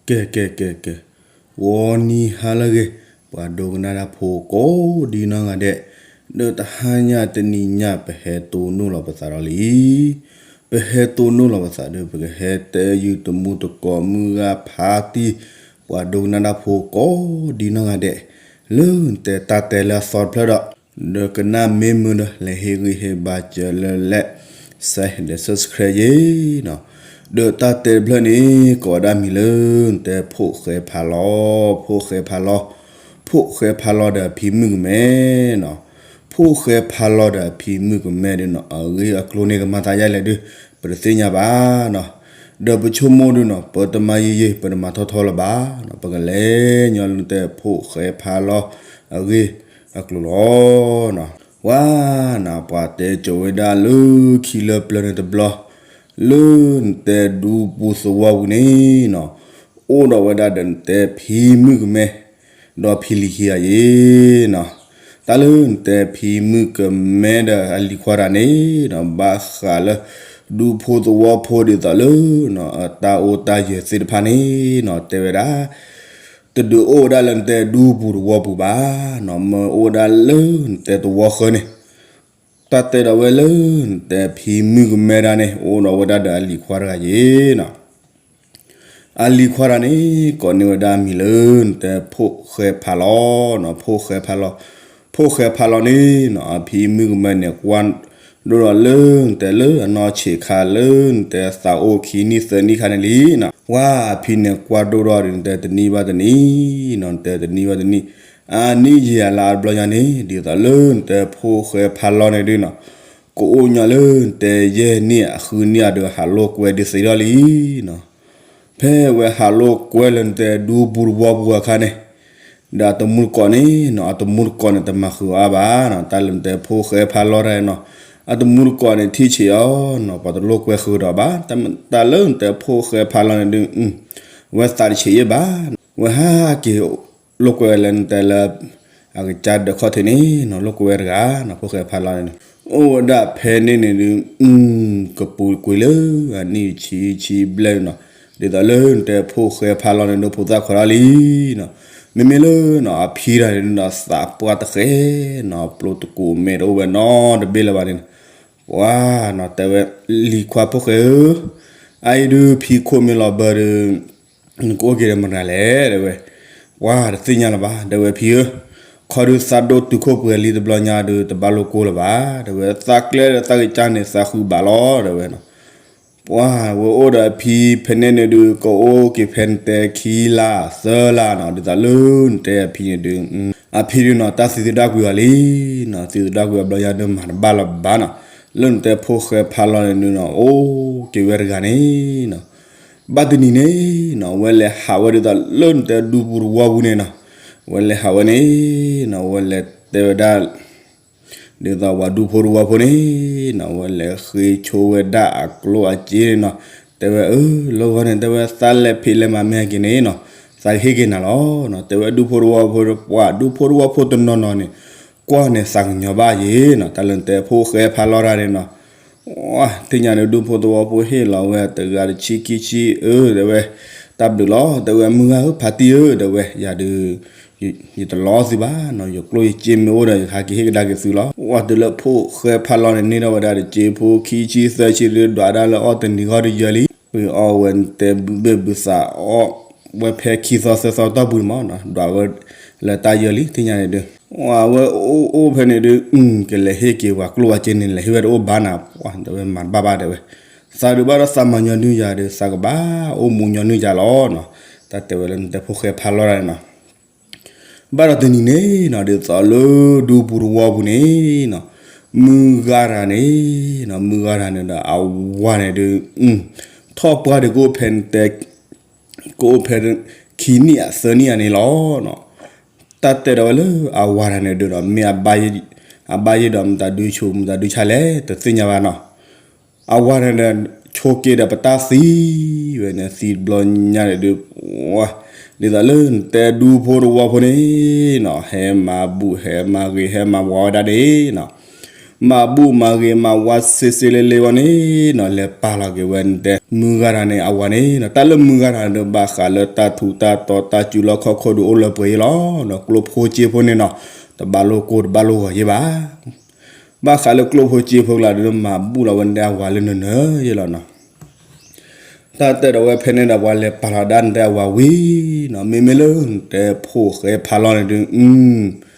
ကဲ ကဲ ကဲ ကဲ, ဂီၤနံၤဟါလၢအဂ့ၤ, ပှၤဒိကနၣ်တၢ်ဖိကိးဒံနီၢ်ဂၤဒဲး, ဒီးတဟါညါတနံၤညါ ပဟဲတိၢ်နီၣ်လီၤပသးဒီးလံ. ပဟဲတိၢ်နီၣ်လီၤပသးဒီး ပကဟဲတဲယုာ်တမူတကိးမုၢ်ဂၤဖးတံၢ် ပှၤဒိကနၣ်တၢ်ဖိကိးဒံနီၢ်ဂၤဒဲး, လၢနတဲတၢ်တဲလၢအသီတဖျၢၣ်ဒီး, ဒီးကနၣ်မ့ၢ်မုာ်ဒီး လဲၤဟ့ၣ်ဂံၢ်ဟ့ၣ်ဘါစၢၤလၢ like ဒီး subscribe ယ့ၣ်နီၤ. ဒီးတၢ်တဲတဖျၢၣ်န့ၣ် ကိးဝဲဒၣ်မံၤလၢ နတဲဖိၣ်ဃဲဖးလီၤ, ဖိၣ်ဃဲဖးလီၤ, ဖိၣ်ဃဲဖးလီၤဒီးအဖံမုၣ်ကမဲနီၤ. ဖိၣ်ဃဲဖးလီၤဒီးအဖံမုၣ်ကမဲဒီးနီၤ အဂ့ၢ်အကျိၤန့ၣ်ကမၤသးဒ်လဲၣ်ဒီး ပတသ့ၣ်ညါဘၣ်နီၤ. ဒီးပဆိကမိၣ်ဒီးနီၤ ပတမၤယံာ်ယံာ် ပတမၤထီထီလၢၤဘၣ်နီၤ, ပကလဲၤညီနတဲဖိၣ်ဃဲဖးလီၤ အဂ့ၢ်အကျိၤလီၤနီၤ. ဝါနီၤ ပှၤတဲကိးဝဲဒၣ်လၢခံလၢပျၢၤန့ၣ်တဘျီ, လၢနတဲဒူပူၤသဝီပူၤန့ၣ်နီၤ, အိၣ်ဒီးဝဲဒၣ်ဒီးနတဲဖံမုၣ်ကမဲ ဒီးဖံလံၤခံဂၤယ့ၣ်နီၤ. တၢ်လၢနတဲဖံမုၣ်ကမဲဒီးအလံၤခွါတဂၤန့ၣ်နီၤ ဘၣ်ဃးလၢ ဒူဖိသဝီဖိဒ်သိးလၢနီၤ အတၢ်အိၣ်တၢ်ယၢၤသ့ၣ်တဖၣ်န့ၣ်နီၤ တဲဝဲဒၣ် တဒုးအိၣ်ဝဲဒၣ်လၢနတဲဒူပူၤသဝီပူၤဘၣ်နီၤ, မ့ၢ်အိၣ်ဝဲဒၣ်လၢနတဲသဝီဃၢၤန့ၣ်, တၢ်တဲဒီးဝဲလၢနတဲဖံမုၣ်ကမဲတဂၤန့ၣ် အိၣ်ဒီးဝဲဒၣ်ဒီးအလံၤခွါတဂၤယ့ၣ်နီၤ. အလံၤခွါတဂၤန့ၣ် ကိးန့ၢ်ဝဲဒၣ်မံၤလၢနတဲဖိၣ်ဃဲဖးလီၤနီၤ, ဖိၣ်ဃဲဖးလီၤ, ဖိၣ်ဃဲဖးလီၤန့ၣ်နီၤ အဖံမုၣ်ကမဲန့ၣ် ကွၢ်ဒိၣ်ဒီးလၢနတဲလၢအနီၢ်ဆံးခါလၢနတဲသးအိၣ်ခံနံၣ်သၢနံၣ်ခါန့ၣ်လံနီၤ. ဝါအဖံန့ၣ်ကွၢ်ဒိၣ်ဒီးနတဲတနံၣ်ဘၣ်တနံၣ်နီၤ, နတဲတနံၣ်ဘၣ်တနံၣ်, အနံၣ်ယံာ်အလါအဘျီညါန့ၣ် ဒ်သိးလၢနတဲဖိၣ်ဃဲဖးလီၤန့ၣ်ဒုနီၤ ကအိၣ်ညီလၢနတဲယဲၢ်နံၣ်အဃုနံၣ်အဒုးဟးလိာ်ကွဲဒုးသ့ဒီးလံနီၤ. ဖဲဝဲဟးလိာ်ကွဲလၢနတဲဒူပူၤသဝီပူၤအခါန့ၣ်, ဒီးအတမူတကိးန့ၣ်နီၤ, အတမူတကိးန့ၣ် တမၤဃုာ်အီၤအါဘၣ်နီၤ, တၢ်လၢနတဲဖိၣ်ဃဲဖးလီၤတဂၤနီၤ, အတမူတကိးန့ၣ် ထံၣ်ဆံးအီၤနီၤ, ပှၤတလိာ်ကွဲဃုာ်ဒီးဘၣ်, တၢ်လၢနတဲဖိၣ်ဃဲဖးလီၤန့ၣ်ဒု ဝဲသးတဆံးယဲၢ်ဘၣ်, ဝဲဟးက့ၤလိာ်ကွဲဝဲလၢနတဲလၢ အကစၢ်ဒၢးခီၣ်ထံးန့ၣ်နီၤ, လိာ်ကွဲဝဲတဂၤနီၤ, ဖိၣ်ဃဲဖးလီၤန့ၣ်, အိၣ်ဝဲဒၣ်ဖဲန့ၣ်န့ၣ်ဒု ကပူၤကွံာ်လၢအနံၣ်ဆံဆံဘျဲၣ်န့ၣ်နီၤ, ဒ်သိးလၢနတဲဖိၣ်ဃဲဖးလီၤန့ၣ်ဒု ဖိသၣ်ခွါထီၣ်လံနီၤ, မ့မ့ၢ်လၢနီၤ အဖံတဂၤန့ၣ်နီၤ သးပှၢ်တဃဲနီၤ, ပျိတကူးမဲာ်တအိၣ်ဝဲနီတဘ့ၣ်လၢၤဘၣ်န့ၣ်, ပှၤနီၤ တဲဝဲ လံၤခွါဖိၣ်ဃဲဧၢ, အအံၤဒုဖံခိၣ်မ့ၢ်လီၤဘၢဒု နကအိၣ်က့ၤဒီးမတၤလဲၣ် တဲဝဲ, ပှၤတသ့ၣ်ညါလၢၤဘၣ် တဲဝဲဖံဧၢ, ခီဒုသးဒိၣ်တုၤခိၣ်ပှဲၤလံတဘျီညါဒု တဘၣ်လိာ်ကွဲလၢၤဘၣ် တဲဝဲ, သးကျဲဒီးသးကစၢ်န့ၣ် သးဃုဘၣ်လီၤ တဲဝဲနီၤ, ပှၤဝဲအိၣ်ဒီးအဖံဖဲန့ၣ်န့ၣ်ဒု ကအိၣ်က့ၤဖဲနတဲခံလါသၢလါနီၤ, ဒ်သိးလၢနတဲအဖံန့ၣ်ဒု အဖံဒုနီၤ တၢ်သံသဒၣ်ကွံာ်အီၤလံနီၤ, သံသဒၣ်ကွံာ်အီၤဘျီညါဒု မၤတဘၣ်လၢၤဘၣ်နီၤ, လၢနတဲဖိၣ်ဃဲဖးလီၤန့ၣ်ဒုနီၤ အိၣ်က့ၤဝဲတဂၤန့ၣ်နီၤ, ဘၣ်တနံၤန့ၣ်နီၤ ဝဲလဲၤဟးဝဲဒ်သိးလၢနတဲဒူပူၤသဝီပူၤန့ၣ်နီၤ, ဝဲလဲၤဟးဝဲန့ၣ်နီၤ ဝဲလဲၤတဲဝဲဒၣ် ဒ်သိးပှၤဒူဖိသဝီဖိန့ၣ်နီၤ ဝဲလဲၤဃ့ဆိဝဲဒၣ်အကျိၣ်အစ့န့ၣ်နီၤ, တဲဝဲအၢ လၢဂီၢ်န့ၣ် တဲဝဲ သးလဲၤဖံးလဲၤမၤမ့ၢ်ဟဲက့ၤန့ၣ်နီၤ သးကဟ့ၣ်က့ၤနၤလီၤနီၤ, တဲဝဲဒူဖိသဝီဖိ ပှၤဒူဖိသဝီဖိတနီၤနီၤန့ၣ် ကွၢ်န့ၣ်သးကညီၤဘၣ်ယ့ၣ်နီၤ, တၢ်လၢနတဲဖိၣ်ဃဲဖးလီၤတၢ်န့ၣ်နီၤ သ့ၣ်ညါန့ၣ် ဒူဖိသဝီဖိဟ့ၣ်လီၤဝဲတဂၤတဆံခံဆံ အၢ တဲဝဲ, တၢ်ဘျုးလီၤ တဲဝဲ, မုၢ်ဂၤဧၢ ဖါတံၢ်ဧၢ တဲဝဲ, ယၤဒုး ယတလီၤသုဘၣ်နီၤ, ယကျိၣ်ယစ့မ့ၢ်အိၣ်ဒီး ယကဟဲက့ၤဟ့ၣ်ကဒါက့ၤသုလီၤ. ဝဲတုၤလၢဖိၣ်ဃဲဖးလီၤန့ၣ် န့ၢ်ထီၣ်ဝဲဒၣ်တစ့ဖိခံဆံသၢဆံဒုး ဒွးဒၣ်လၢအီၣ်တနံၤဂီၢ်တယၢလံ, ပှၤအီၣ်ဝဲတဲဘုၣ်ဘ့ၣ်ဘုၣ်သးအီၣ်ဝဲဖဲခံသီသၢသီတီၢ်ပူၤန့ၣ်မးနီၤ, ဒွးဝဲလၢတၢ်ယၢလံ သ့ၣ်ညါန့ၣ်ဒုး, ဝဲအိၣ်အိၣ်ဖဲန့ၣ်ဒုး ကလဲၤဟ့ၣ်က့ၤပှၤကျိၣ်ဝဲစ့န့ၣ် လဲၤဟ့ၣ်ဝဲတအိၣ်ဘၣ်နၤ, တဲဝဲမၤတဘၣ်ဘၣ်တဲဝဲ, သးဒုးဘၣ်ဒီးသးမၤညီနုၢ်ယၤဒီး သးကဘၣ်အိၣ်မူညီနုၢ်ယၤလီၤနီၤ, တၢ်တဲဝဲလၢနတဲဖိၣ်ဃဲဖးလီၤတၢ်န့ၣ်နီၤ ဘၣ်ဒီးတနံၤန့ၣ်နီၤ ဒ်သိးလၢဒူပူၤသဝီပူၤန့ၣ်နီၤ, မုၢ်ဂၤတဂၤန့ၣ်နီၤ မုၢ်ဂၤတဂၤန့ၣ်ဒီး အဝၤန့ၣ်ဒုး ထီၣ်ပှၢ်ဒုးကအိၣ်ဖဲနတဲ ကအိၣ်ဖဲခံနံၣ်အသၢနံၣ်အန့ၣ်လီၤနီၤ, တၢ်တဲဒီးဝဲလၢအဝၤတဂၤန့ၣ်ဒုးနီၤ မ့ၢ်အဘၣ်ယဲၢ်ဒီးမတၤဒုးဆူး မတၤဒုးဆါလဲၣ် တသ့ၣ်ညါဘၣ်နီၤ အဝၤန့ၣ်ဒီး ဆိးက့ဒီးပတၢ်သံဝဲန့ၣ် သံတဘျီညါန့ၣ်ဒုး ဒ်သိးလၢနတဲဒူဖိသဝီဖိန့ၣ်နီၤ ဟဲမၤဘူၣ် ဟဲမၤဂ့ၤ ဟဲမၤဝါဝဲဒၣ်န့ၣ်နီၤ, မၤဘူၣ်မၤဂ့ၤမၤဝါစ့စ့လ့လ့ဝဲန့ၣ်နီၤ လဲၤပာ်လီၤက့ၤဝဲတဲ မုၢ်ဂၤတၢ်န့ၣ်အဝၤန့ၣ်နီၤ တၢ်လၢမုၢ်ဂၤတၢ်ဒီး ဘၣ်ဃးလၢတၢ်ထူးတၢ်တီၤတၢ်စူၤလီၢ်ခီၣ်ခိၣ်ဒီးအိၣ်လၢပှဲၤယဲလီၤနီၤ ကျိဖိစ့ဖိန့ၣ်နီၤ တဘၣ်လိၣ်ကိၢ်တဘၣ်လိၣ်ဂီၤယဲဘၣ် ဘၣ်ဃးလၢကျိဖိစ့ဖိကျါဒီး မၤဘူၣ်လီၤဝဲတဲအဝၤလၢနနၢၤယဲလီၤနီၤ တၢ်တဲဒီးဝဲဖဲန့ၣ်ဒီး ပှၤလဲၤပာ်လီၤဒၣ်နတဲအဝၤဝံၤနီၤ မ့မ့ၢ်လၢနတဲဖိၣ်ဃဲဖးလီၤန့ၣ်ဒုး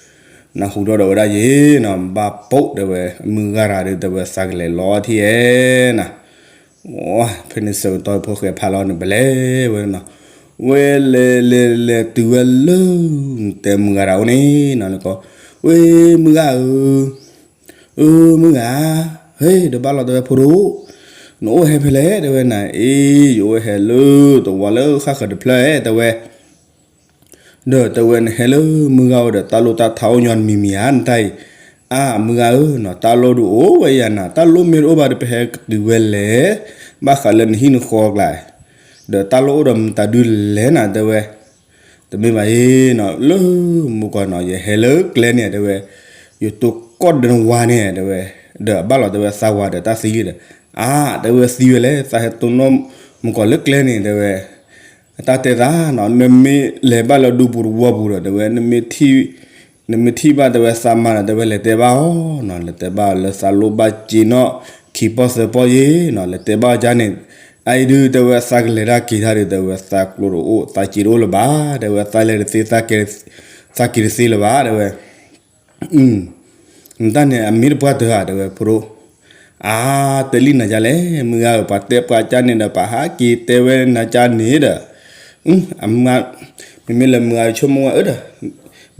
နၢ်ဟူထီၣ်ဒီးဝဲဒၣ်ယဲနီၤ ဘၣ်ပိာ်တဲဝဲ မုၢ်ဂၤတၢ်ဒုးတဲဝဲသးကလဲၤလီၤထံၣ်ဧဲနီၤ ဖဲန့ၣ်ဆၢကတီၢ်ဖိၣ်ဃဲဖးလီၤန့ၣ် ပလဲၤဝဲနီၤ ဝဲလဲၤလဲၤလဲၤတုၤဝဲလၢ နတဲမုၢ်ဂၤတၢ်အိၣ်န့ၣ်နီၤ လၢကီး ဝဲမုၢ်ဂၤဧၢ အၢ မုၢ်ဂၤ, ဟဲ ဒီးဘၣ်လီၤတဲဝဲဖိဒိၣ်, နအိၣ်ဟဲဖဲလဲၣ် တဲဝဲ နၤအံၤ ယအိၣ်ဟဲလၢတဝီလၢဃၣ်ဃၢၤတဖျၢၣ် တဲဝဲ, ဒီးတဲဝဲ နဟဲလၢမုၢ်ဂၤအိၣ်ဒီး တၢ်လိၣ်တၢ်ထါအိၣ်ညီနမံၤမံၤဧါ နတၢ်အံၤ, အါ မုၢ်ဂၤဧၢ နီၤ တၢ်လိၣ်ဒုးအိၣ်ဝဲယၤနၤ တၢ်လိၣ်မ့ၢ်တအိၣ်ဘၣ်ဒီး ပဟဲကတုၤဝဲလဲၣ်, ဘၣ်ဃးလၢနဟံၣ်နဃီကျါ, ဒီးတၢ်လိၣ်အိၣ်ဒီးမတၤဒုလဲၣ်နၤ တဲဝဲ တမ့ၢ်ဘၣ်အံၤနီၤ လၢမူကီၢ်နီၤ ယဟဲလၢကျဲန့ၣ် တဲဝဲ, ယတိၢ်ကီၢ်ဒီးနဝၤန့ၣ် တဲဝဲ, ဒီးအဘၣ်လီၤ တဲဝဲ သးဝၤဒီးတၢ်သံလံဒီး, အါ တဲဝဲသံဝဲလဲၣ် သးဟဲတိၢ်နီၣ်မူကီၢ်လၢကျဲန့ၣ် တဲဝဲ, အတၢ်တဲသးနီၤ နမ့ၢ်လဲၤဘၣ်လၢဒူပူၤတဝီပူၤဒီး တဲဝဲ နမ့ၢ်ထံၣ်ဘၣ် တဲဝဲ သးမါဒီး တဲဝဲ လဲၤတဲဘၣ်အီၤနီၤ လဲၤတဲဘၣ်အီၤလၢသးလိၣ်ဘၣ်စ့နီၣ် ခံပီၢ်သၢပီၢ်ယဲနီၤ လဲၤတဲဘၣ်အီၤဒ်န့ၣ်, အအံၤဒုး တဲဝဲ သးကလဲၤတၢ်က့ၤတၢ်ဒီး တဲဝဲ သးကျိတအိၣ် သးစ့တအိၣ်လၢၤဘၣ် တဲဝဲ သးလဲၤတသ့ သးက့ၤတသ့လၢၤဘၣ် တဲဝဲ နတၢ်န့ၣ် အမ့ၢ်တပှၢ်တၢၢ်ဧါ တဲဝဲ ဖိဒိၣ်, အါ တဲလံနၤဒ်လဲၣ် မုၢ်ဂၤဧၢ ပှၤတဲပှၤကၢ်န့ၣ်ဒီး ပဟးက့ၤတဲဝဲနၤကၢ်န့ၣ်ဒီး, မ့မ့ၢ်လၢမုၢ်ဂၤဆိကမိၣ်ဝဲဒီး,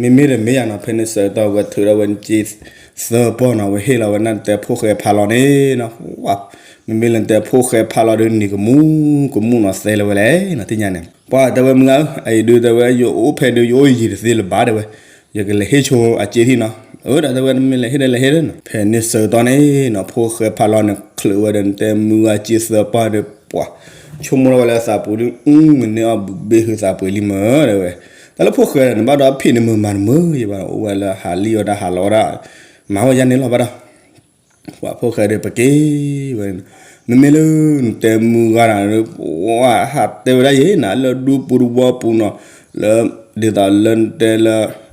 မ့မ့ၢ်ဒီးမ့ၢ်ယၤနီၤ ဖဲန့ၣ်ဆၢကတီၢ်ဝဲထုးထီၣ်ဝဲစ့သၢပီၢ်နီၤ ဝဲဟ့ၣ်လီၤဝဲနတဲဖိၣ်ဃဲဖးလီၤန့ၣ်နီၤ, မ့မ့ၢ်လၢနတဲဖိၣ်ဃဲဖးလီၤဒီး နံၤကမူၣ်ကမူၣ်နီၤ သဲလၢၤဝဲလဲၣ်နီၤ သ့ၣ်ညါန့ၣ်, ပှၤတဲဝဲမုၢ်ဂၤဧၢ အအံၤဒုး တဲဝဲ ယအိၣ်ဖဲဒုး ယအိၣ်ယံၤတသ့လၢၤဘၣ် တဲဝဲ, ယကလဲၤဟ့ၣ်ဆိအစ့ထံၣ်နီၤ, အၢ ဒီးတဲဝဲ နမ့ၢ်လဲၤဟ့ၣ်ဒီးလဲၤဟ့ၣ်ဒီးနီၤ ဖဲန့ၣ်ဆၢကတီၢ်န့ၣ်နီၤ ဖိၣ်ဃဲဖးလီၤန့ၣ် ချုးဝဲဒီးနတဲမုၢ်ဂၤစ့သၢပီၢ်ဒီး ပှၤဆိကမိၣ်ထီၣ်ဝဲလၢသးပူၤဒုး မုၢ်န့ၢ်အီၣ်ဘုးဘ့ၣ်ဟုသးပှ့ၤလံမၢ တဲဝဲ, တၢ်လၢဖိၣ်ဃဲဒီး နဘၣ်ဒီးဖံးနမုာ်မၤနမုာ်ယဘၣ် အိၣ်ဝဲလၢဟးလံၣ်အီၣ်တၢ်ဟးလီၤအီၣ်တၢ်, မၤဝဲယါန့ၣ်လီၤဘၣ်ဒီး ပှၤဖိၣ်ဃဲဒီးပက့ၤဝဲ, မ့မ့ၢ်လၢနတဲမုၢ်ဂၤတၢ်ဒီး ပှၤဟးတဲဝဲဒၣ်ယဲနီၤ လၢဒူပူၤတဝီပူၤနီၤ, လၢ ဒ်သိးလၢနတဲလၢ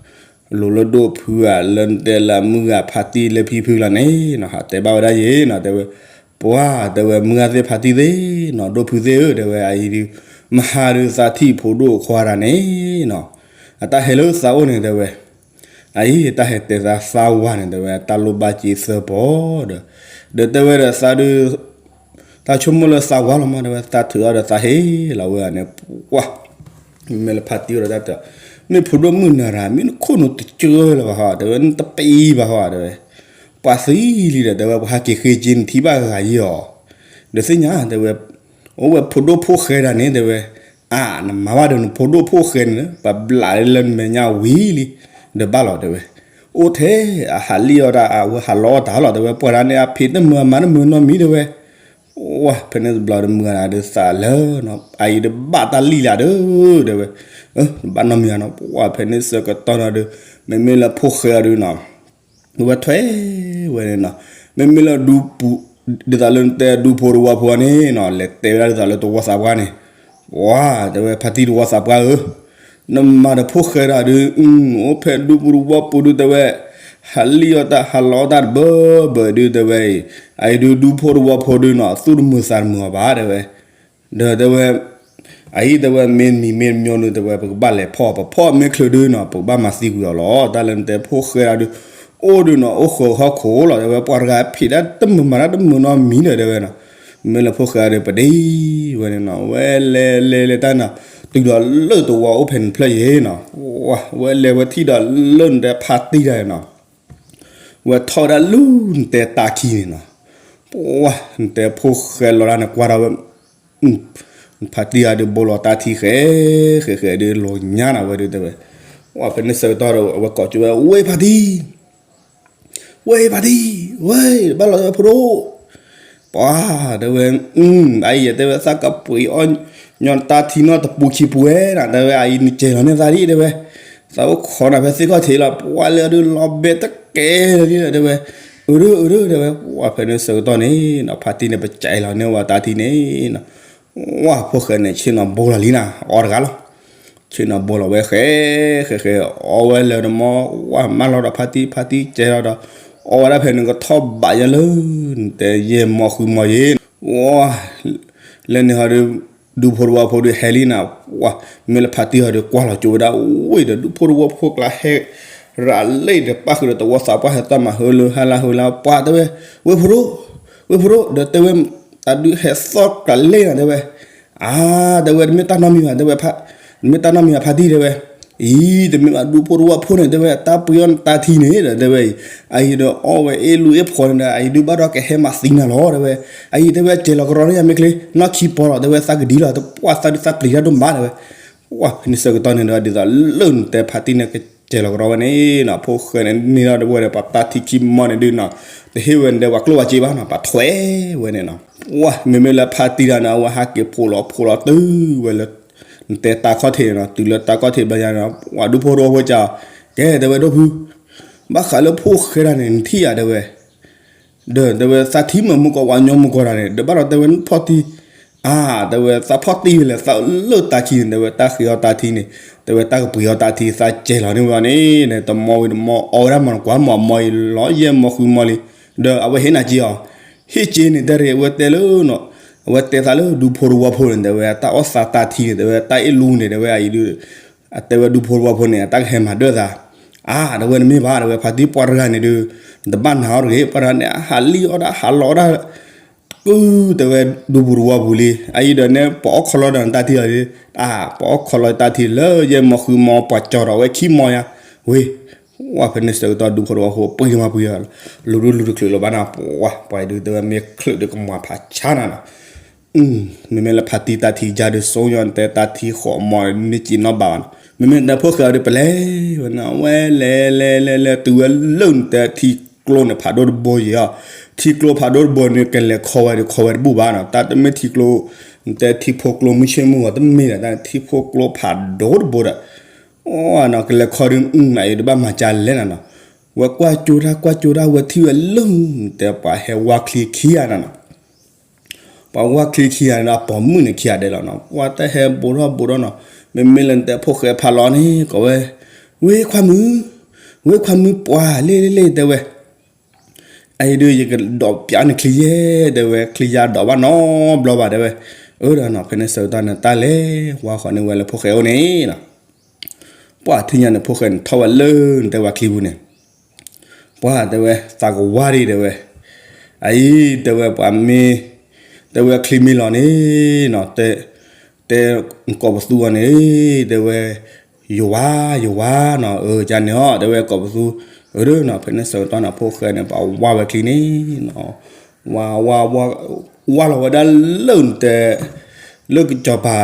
လိၤလၢဒိၣ်ဖုဧါ လၢနတဲလၢမုၢ်ဂၤဖါတံၢ်လၢဖံဖုလီၤန့ၣ်နီၤ ဟးတဲဘၣ်ဝဲဒၣ်ယဲနီၤ တဲဝဲ, ပှၤတဲဝဲမုၢ်ဂၤသ့ၣ်ဖါတံၢ်သ့ၣ်နီၤ ဒိၣ်ဖုသ့ၣ်ဧၢ တဲဝဲ အအံၤဒုး မဟါဒုးသးထံၣ်ဖိဒိၣ်ခွါတၢ်န့ၣ်နီၤ, အတၢ်ဟဲလၢသးအိၣ်န့ၣ် တဲဝဲ အအံၤ တၢ်ဟဲတဲသးသးဝၤန့ၣ် တဲဝဲ တၢ်လိၣ်ဘၣ်စ့သၢပီၢ်ဒီး, ဒီးတဲဝဲဒီးသးဒုး, တၢ်ဆိကမိၣ်လၢသးဝၤလီၤမး တဲဝဲ သးထုးအီၤဒီးသးဟ့ၣ်လီၤဝဲန့ၣ်, ပှၤ မ့မ့ၢ်လၢဖါတံၢ်အိၣ်ဒီးတၢ်တဲ, မ့ၢ်ဖိဒိၣ်မုၣ်နၤရၤ မ့ၢ်နခိၣ်နူာ်တကၢလၢၤဘၣ်ဟီ တဲဝဲ နတပံဘၣ်ဟီ တဲဝဲ, ပှၤသံလံဒီး တဲဝဲ ပှၤဟးက့ၤဃ့က့ၤနထံၣ်ဘၣ်ဂၤယီၤ, ဒီးသ့ၣ်ညါ တဲဝဲ, အိၣ်ဝဲဖိဒိၣ်ဖိၣ်ဃဲတၢ်န့ၣ် တဲဝဲ, အါ နမၤဘၣ်ဒီးနဖိဒိၣ်ဖိၣ်ဃဲန့ၣ် ပှၤဘျးလၢနမဲာ်ညါဝံၤလံ, ဒီးဘၣ်လီၤ တဲဝဲ, အိၣ်ထဲ အဟးလံၣ်အီၣ်တၢ် အဝဲဟးလီအီၣ်တၢ်လီၤ တဲဝဲ ပှၤတၢ်န့ၣ် အဖံးတမုာ်အမၤတမုာ်နီတမံၤ တဲဝဲ, ဝဲ ဖဲန့ၣ်တဘျီဒီးမုၢ်ဂၤဒီးသးလၢနီၤ အအံၤဒီးဘၣ်တၢ်လံၣ်လၢဒီး တဲဝဲ, ဘၣ်နီတမံၤဧါနီၤ ပှၤဖဲန့ၣ်ဆၢကတီၢ်နီၤဒီး မ့မ့ၢ်လၢဖိၣ်ဃဲအီၤဒုးနီၤ ဝဲထွဲဝဲန့ၣ်နီၤ, မ့မ့ၢ်လၢဒူပူၤ ဒ်သိးလၢနတဲဒူဖိတဝီဖိန့ၣ်နီၤ လဲၤတဲဝဲဒၣ်ဒ်သိးလၢတဝီသးပှၢ်န့ၣ်, ပှၤ တဲဝဲ ဖါတံၢ်တဝီသးပှၢ်ဧၢ, နမၤဒီးဖိၣ်ဃဲတၢ်ဒုး အိၣ်ဖဲဒူပူၤတဝီပူၤဒုး တဲဝဲ, ဟးလံၣ်အီၣ်တၢ် ဟးလီအီၣ်တၢ်တဘၢဘၢဒုး တဲဝဲအံၤ, အအံၤဒုး ဒူဖိတဝီဖိဒုးနီၤ သူၣ်တမုာ်သးတမုာ်အီၤဘၣ် တဲဝဲ ဒီးတဲဝဲ, အအံၤတဲဝဲ မ့ၢ်နံၤမ့ၢ်မညီနုၤ တဲဝဲ ပကဘၣ်လဲၤဖီၣ် ပဖီၣ်မ့ၢ်ချုးဒုးနီၤ ပကဘၣ်မၤသံကွံာ်အီၤလီၤ. တၢ်လၢနတဲဖိၣ်ဃဲတၢ်ဒုး အိၣ်ဒုးနီၤ အိၣ်ဃၢၤဟီၣ်ခိၣ်လီၤ တဲဝဲ ပှၤတဂၤဖံးတၢ်တမုာ်မၤတၢ်တမုာ်နီတမံၤဒီး တဲဝဲနီၤ, မ့ၢ်လၢဖိၣ်ဃဲတၢ်ဒုး ပဒ့ဝဲန့ၣ်နီၤ ဝဲလဲၤလဲၤလဲၤတၢ်နီၤ, တုၤဒီးလၢတဝီအိၣ်ဖဲန့ၣ်တဖျၢၣ်ယဲနီၤ, ဝဲလဲၤဝဲထံၣ်ဒီးလၢနတဲဖါတံၢ်တၢ်နီၤ ဝဲထီၣ်ဝဲဒၣ်လၢနတဲတၢ်ခံန့ၣ်နီၤ, ပှၤ နတဲဖိၣ်ဃဲလီၤတၢ်န့ၣ် ကွၢ်ထီၣ်ဝဲ ဖါတံၢ်တၢ်ဒုး ဘိလီၤတၢ်ထံဃဲ ဃဲဃဲဒုး လီၤညါနၤဝဲဒုး တဲဝဲ, ဝဲဖဲန့ၣ်ဆၢကတီၢ်ဒီး အဝဲကိးကၠိဝဲ ဝဲဖါတံၢ်, ဝဲဖါတံၢ်, ဝဲ ဘၣ်လီၤတဲဝဲဖိဒိၣ်, ပှၤ တဲဝဲ, အအံၤယတဲဝဲ သးကပှ့ၤအီၣ်ညီတၢ်ထံနီၢ်တပူၤခံပူၤဝဲနၤ တဲဝဲ အအံၤနကဲၤလီၤန့ၢ်သးဒံး တဲဝဲ, သးအိၣ်ခိးနၤဖဲသ့ၣ်ခီၣ်ထံးလီၤ ပှၤလၢအဒုးလီၤဘဲတကဲလၢၤ တဲဝဲ, အၢ အၢ တဲဝဲ, ဝဲဖဲန့ၣ်ဆၢကတီၢ်န့ၣ်နီၤ ဖါတံၢ်န့ၣ် ပစဲးလီၤန့ၢ်ဝဲတၢ်ထံန့ၣ်နီၤ, ဝဲဖိၣ်ဃဲန့ၣ် ဆ့ၣ်နီၤဘိလီၤလံနၤ အီတဂၤလီၤ. ဆ့ၣ်နီၤဘိလီၤဝဲဃဲ ဃဲဃဲ အီဝဲလၢနမီၢ် ဝဲမၢလီၤဒီးဖါတံၢ် ဖါတံၢ်စဲးလီၤဒီး အီဝဲဒၣ်ဖဲန့ၣ်ကထီၣ်ဘးယါလၢ နတဲယဲၢ်မီၢ်ဃုမီၢ်ယဲၢ် ဝဲ လၢန့ၣ်ဟီဒီး ဒူဖိတဝီဖိဒီးဟဲလံနၤ, ဝဲ မ့ၢ်လၢဖါတံၢ်ဟီဒီးကွၢ်လီၤကၠိဝဲဒၣ် ဝ့ၢ်ဒီးဒူဖိတဝီဖိကျါဟဲ ရၤလံဒီးပၣ်ဃုာ်ဒီးတဝီသးပှၢ်ဟဲသၣ်မး ဟဲလၢဟဲလၢဟဲလၢ ပှၤတဲဝဲ ဝ့ၢ်ဖိရိ ဝ့ၢ်ဖိရိ ဒီးတဲဝဲ တၢ်ဒုးဟဲသီၣ်ကျါလဲၣ်နၤတဲဝဲ, အါ တဲဝဲ တမ့ၢ်တၢ်နီတမံၤဘၣ် တဲဝဲ တမ့ၢ်တၢ်နီတမံၤဘၣ်ဖါတံၢ်တဲဝဲ, အံၤ တမ့ၢ်ဘၣ်ဒူဖိတဝီဖိန့ၣ် တဲဝဲ တၢ်ပှ့ၤအီၣ်နတၢ်ထံန့ၣ်ဒီး တဲဝဲအံၤ, အအံၤဒီးအီၣ်ဝဲအ့ၣ်လူအ့ၣ်ဖီန့ၣ်ဒီး အအံၤဒုးဘၣ်ဒီးကဟဲမၤသံနၤလီၤ တဲဝဲ, အအံၤတဲဝဲ စဲးလီၤကရီန့ၣ်ယမ့ၢ်ချ့ နီၢ်ခံပီလီၤ တဲဝဲ သးကဒံလီၤ တပှၢ်သးဒုးသးပျံၤတၢ်ဒိၣ်မး တဲဝဲ, ဝဲဖဲန့ၣ်ဆၢကတီၢ်န့ၣ်ဒီး ဒ်သိးလၢနတဲဖါတံၢ်န့ၣ် ကစဲးလီၤကရီဝဲန့ၣ်နီၤ ဖိၣ်ဃဲန့ၣ် န့ၢ်ဒီးတဝဲဒီး ပှၤတၢ်ထံခံမီၢ်န့ၣ်ဒုးနီၤ တဟ့ၣ်ဝဲနတဲပှၤကျိၣ်ဝဲစ့ဘၣ်နီၤ ပှၤထွဲဝဲန့ၣ်နီၤ, ဝဲမ့မ့ၢ်လၢဖါတံၢ်တၢ်န့ၣ် အဝဲဟးက့ၤဖိးလီၤဖိးလီၤတုၤဝဲလၢ နတဲတၢ်ခီၣ်ထံးန့ၣ်နီၤ တုၤလၢတၢ်ခီၣ်ထံးဘျီညါနီၤ ပှၤဒူဖိတဝီဖိကၢ်, ကဲတဲဝဲဒိၣ်ဖု ဘၣ်ဃးလၢဖိၣ်ဃဲတၢ်န့ၣ် နထံၣ်ယၤတဲဝဲ ဒီးတဲဝဲသးထံမၤမူကီးဝဲညီမူကီးတၢ်န့ၣ် ဒီးဘၣ်ဒီးတဲဝဲနဖီၣ်တံၢ်, အါ တဲဝဲသးဖီၣ်တံၢ်ဝဲလဲၣ် သးလၢတၢ်ထံန့ၣ် တဲဝဲတၢ်ဃ့အီၣ်တၢ်ထံန့ၣ် တဲဝဲတၢ်ကပှ့ၤအီၣ်တၢ်ထံ သးစဲးလီၤန့ၢ်ဝဲန့ၣ် တမီၢ်ဝံၤတမီၢ်အီဝဲဒၣ်မီၢ်နကွၢ်မီၢ်အမီၢ်အံၤလီၤ ယဲၢ်မီၢ်ဃုမီၢ်လံ, ဒီးအဝဲဟ့ၣ်နၤက့ၤအီၤ, ဟ့ၣ်က့ၤန့ၣ် တဲရ့ၣ် အဝဲတဲလၢ အဝဲတဲသးလၢဒူဖိတဝီဖိန့ၣ် တဲဝဲတၢ်အီၣ်သးတၢ်ထံန့ၣ် တဲဝဲတၢ်အ့ၣ်လူန့ၣ် တဲဝဲအံၤဒုး အတဲဝဲဒူဖိတဝီဖိန့ၣ် အတၢ်ကဟဲမၤဒၢၣ်သး, အါ တဲဝဲနမ့ၢ်ဘၣ် တဲဝဲဖါတံၢ်ပှၤတဂၤန့ၣ်ဒုး နတဘၣ်နာ်အီၤတဂ့ၤ ပှၤတဂၤန့ၣ် အဟးလံၣ်အီၣ်ဒၣ်ဟးလီၤအီၣ်ဒၣ် ကုၢ် တဲဝဲဒူပူၤတဝီပူၤလံ အအံၤဒီးန့ၣ် ပအီၣ်ခီလီၤဒီးနတၢ်ထံလီၤလံ, အါ ပအီၣ်ခီလီၤတၢ်ထံလၢယဲၢ်မီၢ်ဃုမီၢ်ပှၤကၠီၤဒီးဝဲခံမီၢ်ယါ, ဝ့ၢ် ဝဲဖဲန့ၣ်ဆၢကတီၢ်ဒူဖိတဝီဖိပှ့ၤမၤပှ့ၤ လူၤဒိၣ်လူၤတချုးလီၤဘၣ်နၤ ပှၤ ပှၤဒုးတဲဝဲမ့ၢ်ချုးဒုးကမၤဖးဆါနၤနီၤ မ့မ့ၢ်လၢဖါတံၢ်တၢ်ထံကါဒုး စိညါတဲတၢ်ထံဃိးမီၢ်န့ၣ် က့ၤနီၣ်ဘၣ်ဘၣ်နီၤ မ့မ့ၢ်နတဲဖိၣ်ဃဲအီၤဒုး ပလဲၤဝဲန့ၣ် ဝဲလဲၤလဲၤလဲၤလဲၤ တုၤဝဲလၢနတဲထံကျိန့ၣ် ဖးဒိၣ်တဘိယံၤအီၤ, ထံကျိဖးဒိၣ်တဘိန့ၣ် ကလဲၤခီဝဲဒုး ခီဝဲတဘူၣ်ဘၣ်နီၤ တၢ်တမ့ၢ်ထံကျိ နတဲထံဖိကျိမုၢ်ဆ့ၣ်မုၢ်ဂီၤတမ့ၢ်ဒီး တၢ်ထံဖိကျိဖးဒိၣ်တဘိဒီး အီၤနီၤ ကလဲၤခီဒုး အံၤတဘၣ်မၤကၢ်လဲၣ်နၤနီၤ, ဝဲကွၢ်ကၠိတၢ် ကွၢ်ကၠိတၢ် ဝဲထံၣ်ဝဲလၢ နတဲပှၤဟဲဝါချံခံဂၤနၤနီၤ ပှၤဝါချံခံဂၤန့ၣ်ဒီး ပိာ်မုၣ်န့ၣ်ခံဂၤဒဲးလီၤနီၤ ပှၤတၢ်ဟဲဘူးထီၣ်ဘူးထီၣ်နီၤ, မ့မ့ၢ်လၢနတဲဖိၣ်ဃဲဖးလီၤန့ၣ် ကိးဝဲ, ဝ့ၢ်ခွါမုၣ်, ဝ့ၢ်ခွါမုၣ်ပှၤလ့လ့လ့ တဲဝဲ, အအံၤဒုး ယကဒိးပျးနချံယဲၢ် တဲဝဲ ချံယါဒိးဘၣ်နီတဘျီဘၣ် တဲဝဲ, အၢဒီးနီၤ ဖဲန့ၣ်ဆၢကတီၢ်န့ၣ် တၢ်လဲၤဝါဃီန့ၢ်ဝဲလၢဖိၣ်ဃဲအိၣ်န့ၣ်နီၤ ပှၤထံၣ်ညါန့ၣ် ဖိၣ်ဃဲန့ၣ်ထီၣ်ဝဲလၢနတဲဝဲချံပူၤန့ၣ်, ပှၤတဲဝဲ သးကဝါဒံး တဲဝဲ, အအံၤ တဲဝဲပှၤမ့ၢ်, တဲဝဲချံမ့ၢ်လီၤန့ၣ်နီၤ, တဲ, တဲကိးပသူအီၤန့ၣ်, တဲဝဲ, ယဝၤ ယဝၤနီၤ အၢ ကန့ၣ်အီၤ တဲဝဲကိးပသူ, အၢနီၤ ဖဲန့ၣ်ဆၢကတီၢ်န့ၣ် ဖိၣ်ဃဲန့ၣ် ပှၤဝါဝဲချံန့ၣ်နီၤ, ဝါ ဝါ ဝါ ဝါလီၤဝဲဒၣ်လၢနတဲ လၢကစီၤပၤ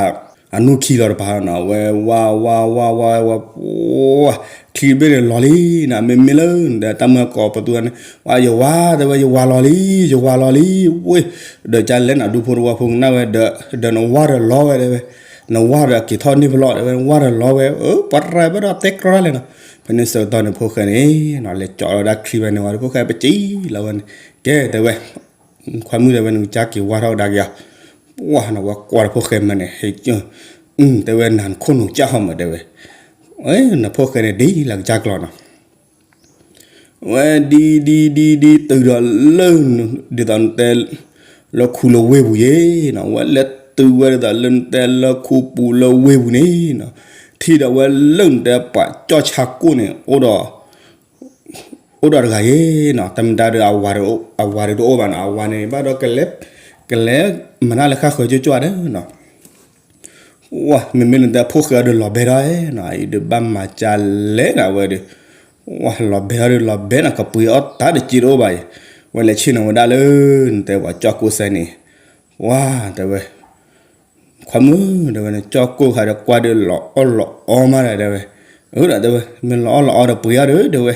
အနူၢ်ခံလီၤတပၤနီၤ, ဝဲဝါ ဝါ ဝါ ဝါ ဝါ ချံဘ့ၣ်န့ၣ်လီၤလံနီၤ, မ့မ့ၢ်လၢနတဲတၢ်မၢကိးပသူန့ၣ်, ဝါ ယဝၤ တဲဝဲ ယဝၤလီၤလံ, ယဝၤလီၤလံ, ဝ့ၢ်, ဒီးကလဲၣ်နၤ ဒူဖိတဝီဖိကနၣ်ဝဲ, ဒီးနဝါဒီးလီၤဝဲ တဲဝဲ, နဝါဒီးက့ၤထီၣ်န့ၢ်ဖလီၢ် တဲဝဲ နဝါဒီးလီၤဝဲ, အၢ ပှၤရဲၣ်ဘၣ်ဒီးတဲကြီတၢ်လဲၣ်နီၤ, ဖဲန့ၣ်ဆၢကတီၢ်န့ၣ် ဖိၣ်ဃဲန့ၣ်နီၤ လဲၤကၠီလီၤဝဲဒၣ်ချံဝဲန့ၣ်ဝဲ ဖိၣ်ဃဲပစံးလီၤဝဲန့ၣ်, ကဲ တဲဝဲ ခွါမုၣ် တဲဝဲ နကစၢ်က့ၤဝါထီၣ်ကဒါက့ၤဧါ, ပှၤနီၤ ဝဲကွၢ်ဒီးဖိၣ်ဃဲမးန့ၣ် ဟဲ, တဲဝဲ နၤနခိၣ်နူာ်ကၢ်ဟီမး တဲဝဲ, နဖိၣ်ဃဲန့ၣ်ဒ်လၢကစၢ်ကျီၤနီၤ, ဝဲဒ် ဒ် ဒ် ဒ် တုၤဒီးလၢ ဒ်သိးနတဲ လၢခူလၢဝ့ၢ်ပူၤယဲနီၤ, ဝဲလဲၤတုၤဝဲဒ်သိးလၢနတဲလၢခူပူၤလၢဝ့ၢ်ပူၤန့ၣ်နီၤ, ထံၣ်ဒီးဝဲလၢနတဲပှၤကၠီၣ်ဆါကိၣ်န့ၣ် အိၣ်ဒီး အိၣ်ဒီးတဂၤယဲနီၤ, တမ့ၢ်တၢ်ဒီး အဝၤဒီးတအိၣ်ဘၣ်နီၤ, အဝၤန့ၣ်ဘၣ်ဒီးကလဲၤ, ကလဲၤမၤတၢ်လၢဃၣ်ဃၢၤကၠိကၠိဒီးနီၤ, ဝဲ မ့မ့ၢ်လၢနတဲဖိၣ်ဃဲအီၤဒီးလီၤဘဲထီၣ်နီၤ, အံၤဒီးဘၣ်မၤကၢ်လဲၣ်နၤဝဲဒီး, ဝဲလီၤဘဲထီၣ်ဒီးလီၤဘဲနီၤ, ကပှ့ၤအီၣ်တၢ်တစ့တအိၣ်ဘၣ်ယဲ, ဝဲလဲၤဆ့ၣ်နီၤဝဲဒၣ်လၢ နတဲပှၤကၠီၣ်ကိၣ်စဲန့ၣ်, ဝဲ တဲဝဲ ခွါမုၣ် တဲဝဲ နကၠီၣ်ကိၣ်ခါဒီးကွၢ်ဒီးလီၤအီၣ်လီၤအီမးဒီး တဲဝဲ, အၢဒီး တဲဝဲ မ့ၢ်လီၤအီၣ်လီၤအီဒီးပှ့ၤအီၣ်ဒီး တဲဝဲ,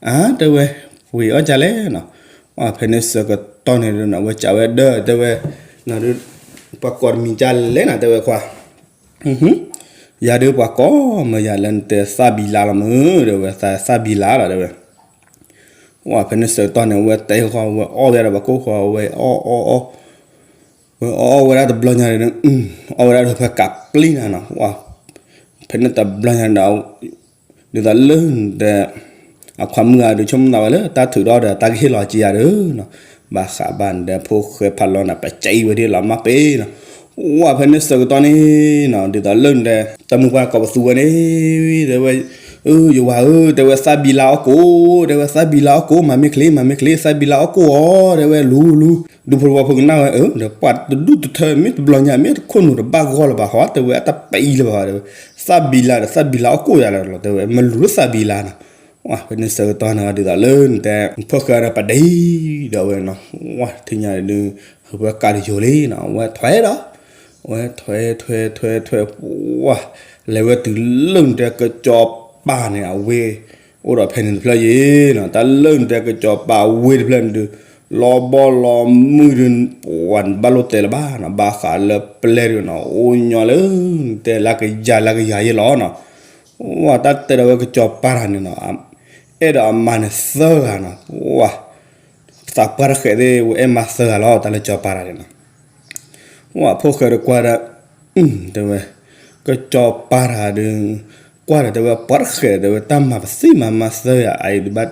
အါ တဲဝဲ, ပှ့ၤအီၣ်ကၢ်လဲၣ်နီၤ, ဝဲဖဲန့ၣ်ဆၢကတီၢ်န့ၣ်ဒီးနီၤ ဝဲစံးဝဲဒီး တဲဝဲ, နီၤဒီး ပှၤကိးတမံၤကၢ်လဲၣ်နၤ တဲဝဲခွါ, ယၤဒီးပှၤကိးမၢယၤလၢနတဲသၣ်ဘံလါလီၤမုၢ် တဲဝဲ သၣ်ဘံလါလီၤ တဲဝဲ, ဝဲဖဲန့ၣ်ဆၢကတီၢ်န့ၣ် အဝဲတဲဃီ ဝဲအီၣ်ဝဲဒၣ်ဒီးပှၤကိၢ်ဃီ ဝဲအီၣ်အီၣ်အီၣ် ဝဲအီၣ်ဝဲဒၣ်တဘျီညါန့ၣ် အီၣ်ဝဲဒၣ်ဒီးဖဲကးပျံၤနၤနီၤ. ဖဲန့ၣ်တဘျီညါန့ၣ်ဒီး ဒ်သိးလၢနတဲ အခွါမုၣ်ဂၤဒုးဆိကမိၣ်သးဝဲလၢတၢ်ထုးထီၣ်ဒီးတၢ်ကဟ့ၣ်လီၤက့ၤယၤဒီးနီၤ, ဘၣ်ဃးဘၣ်နတဲဖိၣ်ဃဲဖးလီၤန့ၣ် ပကဲအံၤဝဲဒ်လီၤမၢ်ပ့ၤနီၤ. ဝဲဖဲန့ၣ်ဆၢကတီၢ်န့ၣ်နီၤ ဒ်သိးလၢနတဲ တၢ်မုၢ်ပှၢ်ကိးပသူဝဲန့ၣ် တဲဝဲ အၢ ယဝၤဧၢ တဲဝဲ သၣ်ဘံလါအီၣ်ကိး တဲဝဲ သၣ်ဘံလါအီၣ်ကိး မၤမ့ၢ်ချ့ မၤမ့ၢ်ချ့ သၣ်ဘံလါအီၣ်ကိးအီၤ တဲဝဲ လူၤလူၤ ဒူဖိတဝီဖိကနၣ်ဝဲ အၢ ဒီးပှၤတဒူၣ်တထၢမ့ၢ်တဘျီညါ မ့ၢ်တခိၣ်နူာ်တဘၣ်ဂီၢ်လၢၤဘၣ်ဟီ တဲဝဲ အတပအံၤလၢၤဘၣ် တဲဝဲ သၣ်ဘံလါဒီး သၣ်ဘံလါအီၣ်ကိးယၤလီၤ တဲဝဲ မလူၤလၢသၣ်ဘံလါနီၤ. ဝဲဖဲန့ၣ်ဆၢကတီၢ်န့ၣ် ဒ်သိးလၢနတဲ ဖိၣ်ဃဲဒီးပဒံးဒီးဝဲနီၤ. ဝဲထံၣ်ညါဒုး ဝဲကးတယိၤလံနီၤ ဝဲထွဲဒီး ဝဲထွဲထွဲထွဲထွဲ ဝဲ လဲၤဝဲတုၤလၢနတဲကစီၤပၤန့ၣ် အဝ့ၢ် အိၣ်ဒီးဖဲန့ၣ်တဖျၢၣ်ယံၤနီၤ တၢ်လၢနတဲကစီၤပၤအဝ့ၢ်တဖျၢၣ်န့ၣ်ဒုး လီၤဘီလီၤမုၢ်ဒုး ပှၤနဘၣ်လိၣ်တဲလၢၤဘၣ်နီၤ ဘၣ်ဃးလၢပျဲၢ်ဒုးနီၤ အိၣ်ညီလၢ နတဲလၢကယၤလၢကယၤယံၤလီၤနီၤ. ဝဲတၢ်တဲဒီးဝဲကစီၤပၤတဂၤန့ၣ်နီၤ အဲၣ်ဒိးအမါန့ၣ်သၢဂၤနီၤ ဝဲ သးပှၢ်တဃဲးသ့ၣ် ဝဲအဲၣ်မါသၢဂၤလီၤ တၢ်လၢကစီၤပၤတဂၤန့ၣ်နီၤ. ဝဲဖိၣ်ဃဲဒီးကွၢ်ဒီး တဲဝဲ ကစီၤပၤတဂၤဒီး ကွၢ်ဒီးတဲဝဲ ပှၤတဃဲး တဲဝဲ တၢ်မၤပသံၣ်မၤမါသၢဂၤ အအံၤဒုးဘၣ်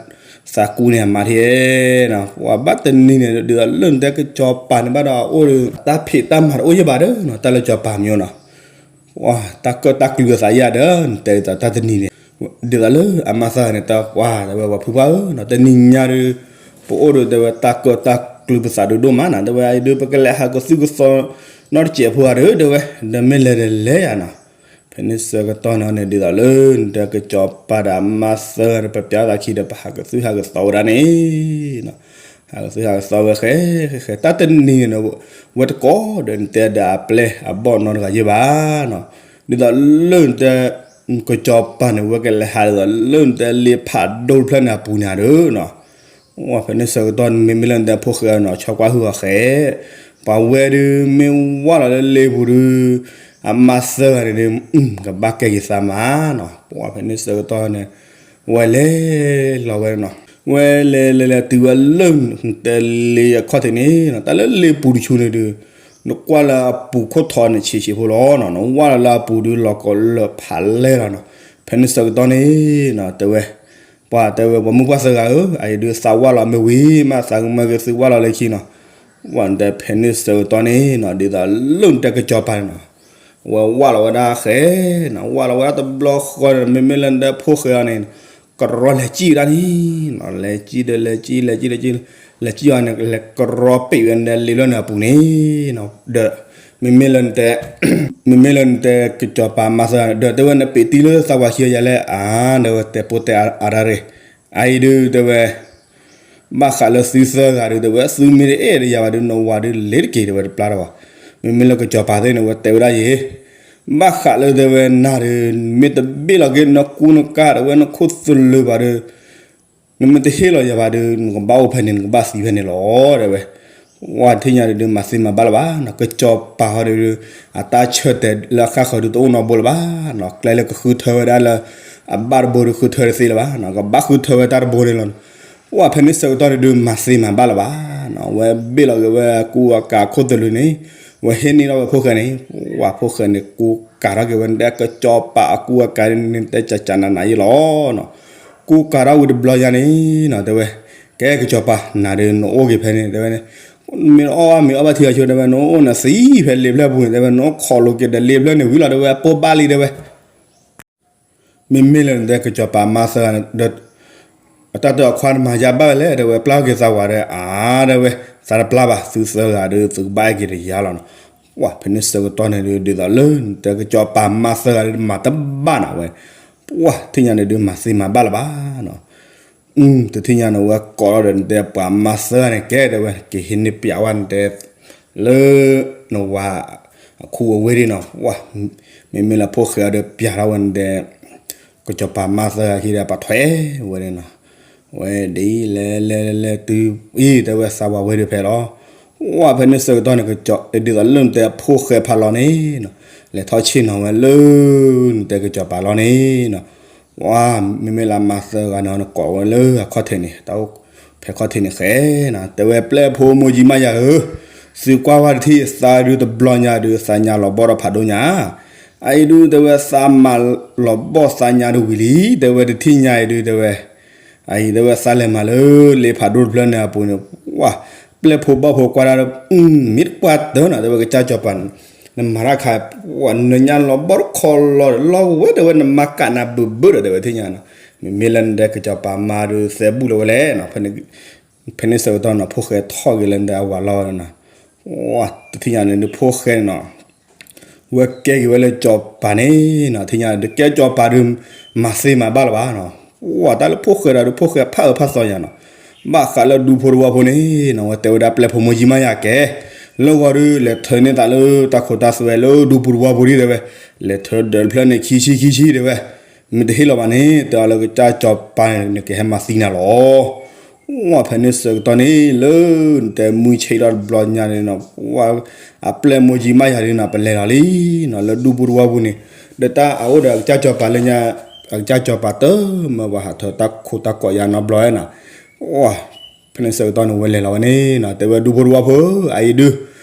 သးကူန့ၢ်အမါထံၣ်နီၤ. ဝဲဘၣ်တနံၤန့ၣ် ဒ်သိးလၢနတဲကစီၤပၤန့ၣ်ဘၣ်ဒီးအအိၣ်ဒီး တၢ်ဖံးတၢ်မၤတအိၣ်ယံၤဘၣ်ဒီးနီၤ တၢ်လၢကစီၤပၤမ့ၢ်နီၤ တၢ်ကၢၣ်တၢ်ကျူအသးယၤဒီး နတဲဒ်သိးတၢ်တနံၤန့ၣ် ဒ်သိးလၢအမါသၢဂၤန့ၣ် တၢ်ကွၢ် တဲဝဲ ပှၤဖုပှၢ်ဧၢနီၤ တနံၤညါဒီး ပအိၣ်ဒီးတဲဝဲ တၢ်ကၢၣ်တၢ်ကျူပသးဒုးဒိၣ်မးနီၤ တဲဝဲ အံၤဒုး ပကလဲၤဟးကသုၣ်ကသီ နီတစဲးဖိဧါဒီး တဲဝဲ ဒီးမ့ၢ်လဲၤဒီးလဲၤယၤနီၤ. ဖဲန့ၣ်ဆၢကတီၢ်န့ၣ်န့ၣ် ဒ်သိးလၢနတဲကစီၤပၤဒီးအမါသၢဂၤဒီး ပပျဲသးခံဒီး ပဟးကသုၣ်ဟးကသီဝဲဒၣ်န့ၣ်နီၤ ဟးကသုၣ်ဟးကသီဝဲဃဲ ဃဲ ဃဲ တၢ်တနံၤန့ၣ် ဝဲတကိးဒီးနတဲဒီးအပျဲၢ်အဘီၣ်နီတဂၤယံၤဘၣ်နီၤ. ဒ်သိးလၢနတဲ ကစီၤပၤန့ၣ် ဝဲကလဲၤဟးဒ်သိးလၢနတဲလ့ဖးဒိၣ်တဖျၢၣ်န့ၣ်အပူၤန့ၣ်ဒီးနီၤ. ဝဲဖဲန့ၣ်ဆၢကတီၢ်န့ၣ် မ့မ့ၢ်လၢနတဲဖိၣ်ဃဲနီၤ ဆီကွၢ်ဟုၣ်အီၤဃဲ ပှၤဝဲဒုးမ့ၢ်ဝၢ်လီၤလၢလ့ပူၤဒုး အမါသၢဂၤန့ၣ်ဒုး ကဘၣ်ကဲက့ၤသးမးနီၤ. ပှၤဖဲန့ၣ်ဆၢကတီၢ်န့ၣ် ဝဲလဲၤလီၤဝဲနီၤ ဝဲလဲၤလဲၤလဲၤတုၤဝဲလၢနတဲလ့အခီၣ်ထံးန့ၣ်နီၤ တၢ်လၢလ့ပူၤတဆူန့ၣ်ဒုး နကွၢ်လၢအပူၤခိၣ်ထီန့ၣ် ဆံးဆံးဖိလီၤနီၤ နဝၢ်လီၤလၢအပူၤဒုး လီၤကီးလၢဖးလဲၢ်လီၤနီၤ. ဖဲန့ၣ်ဆၢကတီၢ်န့ၣ်နီၤ တဲဝဲ ပှၤတဲဝဲ ပှၤမုၢ်ပှၢ်သၢဂၤဧၢ အအံၤဒုးသးဝၢ်လီၤမ့ၢ်ဝံၤ မ့ၢ်သးကမၢက့ၤသုဝၢ်လီၤလၢခံနီၤ. ဝဲနတဲဖဲန့ၣ်ဆၢကတီၢ်န့ၣ်နီၤ ဒ်သိးလၢနတဲကစီၤပၤန့ၣ်နီၤ ဝဲဝၢ်လီၤဝဲဒၣ်ဃဲနီၤ ဝၢ်လီၤဝဲဒၣ်တဘျီဃီန့ၣ် မ့မ့ၢ်လၢနတဲဖိၣ်ဃဲအီၤန့ၣ် ကရီလဲၤစံၣ်ဝဲဒၣ်န့ၣ်နီၤ လဲၤစံၣ်ဒီးလဲၤစံၣ် လဲၤစံၣ် လဲၤစံၣ် လဲၤစံၣ်အီၤန့ၣ် လဲၤကရီပ့ၣ်ဝဲနတဲလ့ဖျၢၣ်န့ၣ်အပူၤန့ၣ်နီၤ ဒီး မ့မ့ၢ်လၢနတဲ မ့မ့ၢ်လၢနတဲကစီၤပၤမါသၢဂၤန့ၣ် ဒီးတဲဝဲနပ့ၣ်တံၢ်လၢသးပှၢ်ခံဂၤယၤလဲၣ် အါ တဲဝဲတဲပိတဲအါရၣ်ရ့ၣ် အအံၤဒုးတဲဝဲ ဘၣ်ဃးလၢသုသၢဂၤဒုး တဲဝဲ သုမ့ၢ်တအဲၣ်ဒိးယၤဘၣ်ဒုး နဝၤဒုးလ့ၤတက့ၢ် တဲဝဲတပျၢ်တၢ်ဘၣ်. မ့မ့ၢ်လၢကစီၤပၤသ့ၣ်န့ၣ် ဝဲတဲဝဲဒၣ်ယဲ ဘၣ်ဃးလၢတဲဝဲနၤဒုး မ့ၢ်တဘ့ၣ်လီၤက့ၤနကူနကၤ တဲဝဲနခိၣ်သလုးဘၣ်ဒုး နမ့ၢ်တဟ့ၣ်လီၤယၤဘၣ်ဒုး နကဘၣ်အိၣ်ဖဲန့ၣ် နကဘၣ်သံဖဲန့ၣ်လီၤ တဲဝဲ. ဝဲထံၣ်ညါဒုး မၤသ့မၤဘၣ်လၢၤဘၣ်နီၤ ကစီၤပၤဟီဒုး အတၢ်ဆၢတဲာ်လၢအဃၣ်ဃၢၤဒုးတအိၣ်နီတဘိလၢၤဘၣ်နီၤ ကျဲလၢကဃုထၢဝဲဒၣ်လၢ အဘၣ်တဘိဒုးဃုထၢတသ့လၢၤဘၣ်နီၤ ကဘၣ်ဃုထၢဝဲတၢ်တဘိန့ၣ်လီၤ. ဝဲဖဲန့ၣ်ဆၢကတီၢ်န့ၣ်ဒုး မၤသ့မၤဘၣ်လၢၤဘၣ်နီၤ ဝဲဘ့ၣ်လီၤက့ၤဝဲကူအကၤအခိၣ်သလုးန့ၣ် ဝဲဟ့ၣ်န့ၢ်ထီၣ်ဝဲဖိၣ်ဃဲန့ၣ် ဝဲဖိၣ်ဃဲန့ၣ် ကူကၤထီၣ်က့ၤဝဲနတဲကစီၤပၤအကူအကၤန့ၣ် တဲကကနးနးယဲလီၤနီၤ ကူကၤထီၣ်ဝံၤတဘျီညါန့ၣ်နီၤ တဲဝဲ ကဲကစီၤပၤ နၤဒုးနအိၣ်က့ၤဖဲန့ၣ် တဲဝဲန့ၣ် မ့ၢ်အီၣ်ဘၣ်မ့ၢ်အီၣ်ဘၣ်ထံဂၤဆိ တဲဝဲ နအိၣ်နသံဖဲလ့ဖျၢၣ်ပူၤန့ၣ် တဲဝဲ နအိၣ်ခိးလိာ်က့ၤဒီးလ့ဖျၢၣ်န့ၣ်ဝံၤလီၤ တဲဝဲ အပိၢ်ဘၣ်လံ တဲဝဲ မ့မ့ၢ်လၢနတဲကစီၤပၤမါသၢဂၤန့ၣ်ဒီး အတၢ်တဲအခွါနမၤယါဘၣ်ဝဲလဲၣ် တဲဝဲ ပျၢ်က့ၤသးဝၤဒီး အါ တဲဝဲ သးတပျၢ်ဘၣ် သုသၢဂၤဒီး သုကဘၣ်အဲၣ်က့ၤတယၤလီၤနီၤ. ပှၤဖဲန့ၣ်ဆၢကတီၢ်န့ၣ်ဒုး ဒ်သိးလၢနတဲကစီၤပၤမါသၢဂၤဒီး မၤတဘၣ်နီၤဝဲ ပှၤထံၣ်ညါန့ၣ်ဒုး မၤသ့မၤဘၣ်လၢၤဘၣ်နီၤ တထံၣ်ညါန့ၣ် ဝဲကိးထီၣ်ဒီးနတဲပှၤမါသၢဂၤန့ၣ် ကဲ တဲဝဲ က့ၤဟံးန့ၢ်ပျးဝဲနတဲ လၢ နဝၤ အခူအဝ့ၢ်ဒ်နီၤ ပှၤ မ့မ့ၢ်လၢဖိၣ်ဃဲအီၤဒီးပျးထီၣ်ဝဲနတဲ ကစီၤပၤမါသၢဂၤခံဒီး ပှၤထွဲဝဲန့ၣ်နီၤ ဝဲဒ်လဲၤလဲၤလဲၤလဲၤတုၤအံၤ တဲဝဲ သးဝၤဝဲဒၣ်ဖဲလီၤ ပှၤဖဲန့ၣ်ဆၢကတီၢ်န့ၣ် ဒ်သိးလၢနတဲဖိၣ်ဃဲဖးလီၤန့ၣ်နီၤ လဲၤထီၣ်ဆ့ၣ်နီၤဝဲလၢ နတဲကစီၤပၤလီၤန့ၣ်နီၤ ပှၤ မ့မ့ၢ်လၢအမါသၢဂၤန့ၣ် နကိးဝဲလၢအခီၣ်ထံးန့ၣ် တၢ်အိၣ် ဟဲခီၣ်ထံးန့ၣ်ဃဲနီၤ, တဲဝဲပျဲၢ်ဖိမိၢ်ကၠံမးယၤဧၢ, သုကွၢ်ဝဲတထံၣ်သးဒုးတဘျီညါဒုး သးညါလီၤဘီၣ်ဒီးဖးဒိၣ်ညါ, အအံၤဒုးတဲဝဲသးမၤလီၤဘီၣ်သးညါဒုးဝံၤလံ, တဲဝဲတထံၣ်ညါအံၤဒုးတဲဝဲ အအံၤတဲဝဲသးလဲၤမၤလၢလ့ဖးဒိၣ်တဖျၢၣ်န့ၣ်အပူၤန့ၣ်, ဝါ, ပျဲၢ်ဖိဘီၣ်ဖိကွၢ်ဒၣ်ဒီး မ့ၢ်တကွၢ်တၢၢ်နီၤ, တဲဝဲကစၢ်စီၤပၤန့ၣ်, နမၤတၢ်ခါ, ဝါ, နညါလီၤဘီၣ်တခီလီၤလီၤဝဲ တဲဝဲနမၤကးနၤဘုးဘုးဒီး တဲဝဲတထံၣ်ညါနီၤ, မ့မ့ၢ်လၢနတဲကစီၤပၤမါဒုးသဲဘူၣ်လၢၤဝဲလဲၣ်နီၤ, ဖဲန့ၣ်ဆၢကတီၢ်နီၤ ဖိၣ်ဃဲထီၣ်က့ၤလၢနတဲအဝၤလီၢ်ဝဲနီၤ, ဝါ, တထံၣ်ညါန့ၣ်ဒုးဖိၣ်ဃဲန့ၣ်နီၤ ဝဲကဲက့ၤဝဲလၢစီၤပၤန့ၣ်နီၤ, ထံၣ်ညါဒုးကဲစီၤပၤဒုး မၤသ့မၤဘၣ်လၢၤဘၣ်နီၤ, ဝါ, တၢ်လၢဖိၣ်ဃဲဒီးဒုးဖိၣ်ဃဲဖးအၢဖးသီညါနီၤ, ဘၣ်ဃးလၢဒူဖိတဝီဖိန့ၣ်နီၤ ဝဲတဲဝဲဒၣ်ပျဲၢ်ဖိမိၢ်ကၠံမးယၤကဲ, လၢဂီၤဒုးလဲၤထၢန့ၢ်သးလၢတၢ်ခိတၢ်သွဲလၢဒူဖိတဝီဖိဒံးတဲဝဲ, လဲၤထၢဒၢးတဖျၢၣ်န့ၣ်ခံဆံခံဆံတဲဝဲ, မ့ၢ်တဟ့ၣ်လီၤဘၣ်န့ၣ် တဲအီၤလၢကစၢ်စီၤပၤန့ၣ် နကဟဲမၤသံနၤလီၤ ဝါ, ဖဲန့ၣ်ဆၢကတီၢ်န့ၣ် လၢနတဲမုၢ်ဆ့ၣ်ထီၣ်တဘျီညါန့ၣ်နီၤ, ဝါ, အပျဲၢ်မိၢ်ကၠံမးယၤဒုးနီၤ ပလဲၤလီၤလံနီၤ, လၢဒူဖိတဝီပူၤန့ၣ်, ဒီးတၢ်အအိၣ်ဒီးအကစၢ်စီၤပၤလၢညါ, အကစၢ်စီၤပၤတမၢပှၤဟးထၢတၢ်ခိတၢ်ကွီးယါနီတဘျီနီၤ, ဝါ, ဖဲန့ၣ်ဆၢကတီၢ်န့ၣ် ဝဲလဲၤလီၤဝဲန့ၣ်နီၤ, တဲဝဲဒူဖိတဝီဖိဧၢ, အအံၤဒုး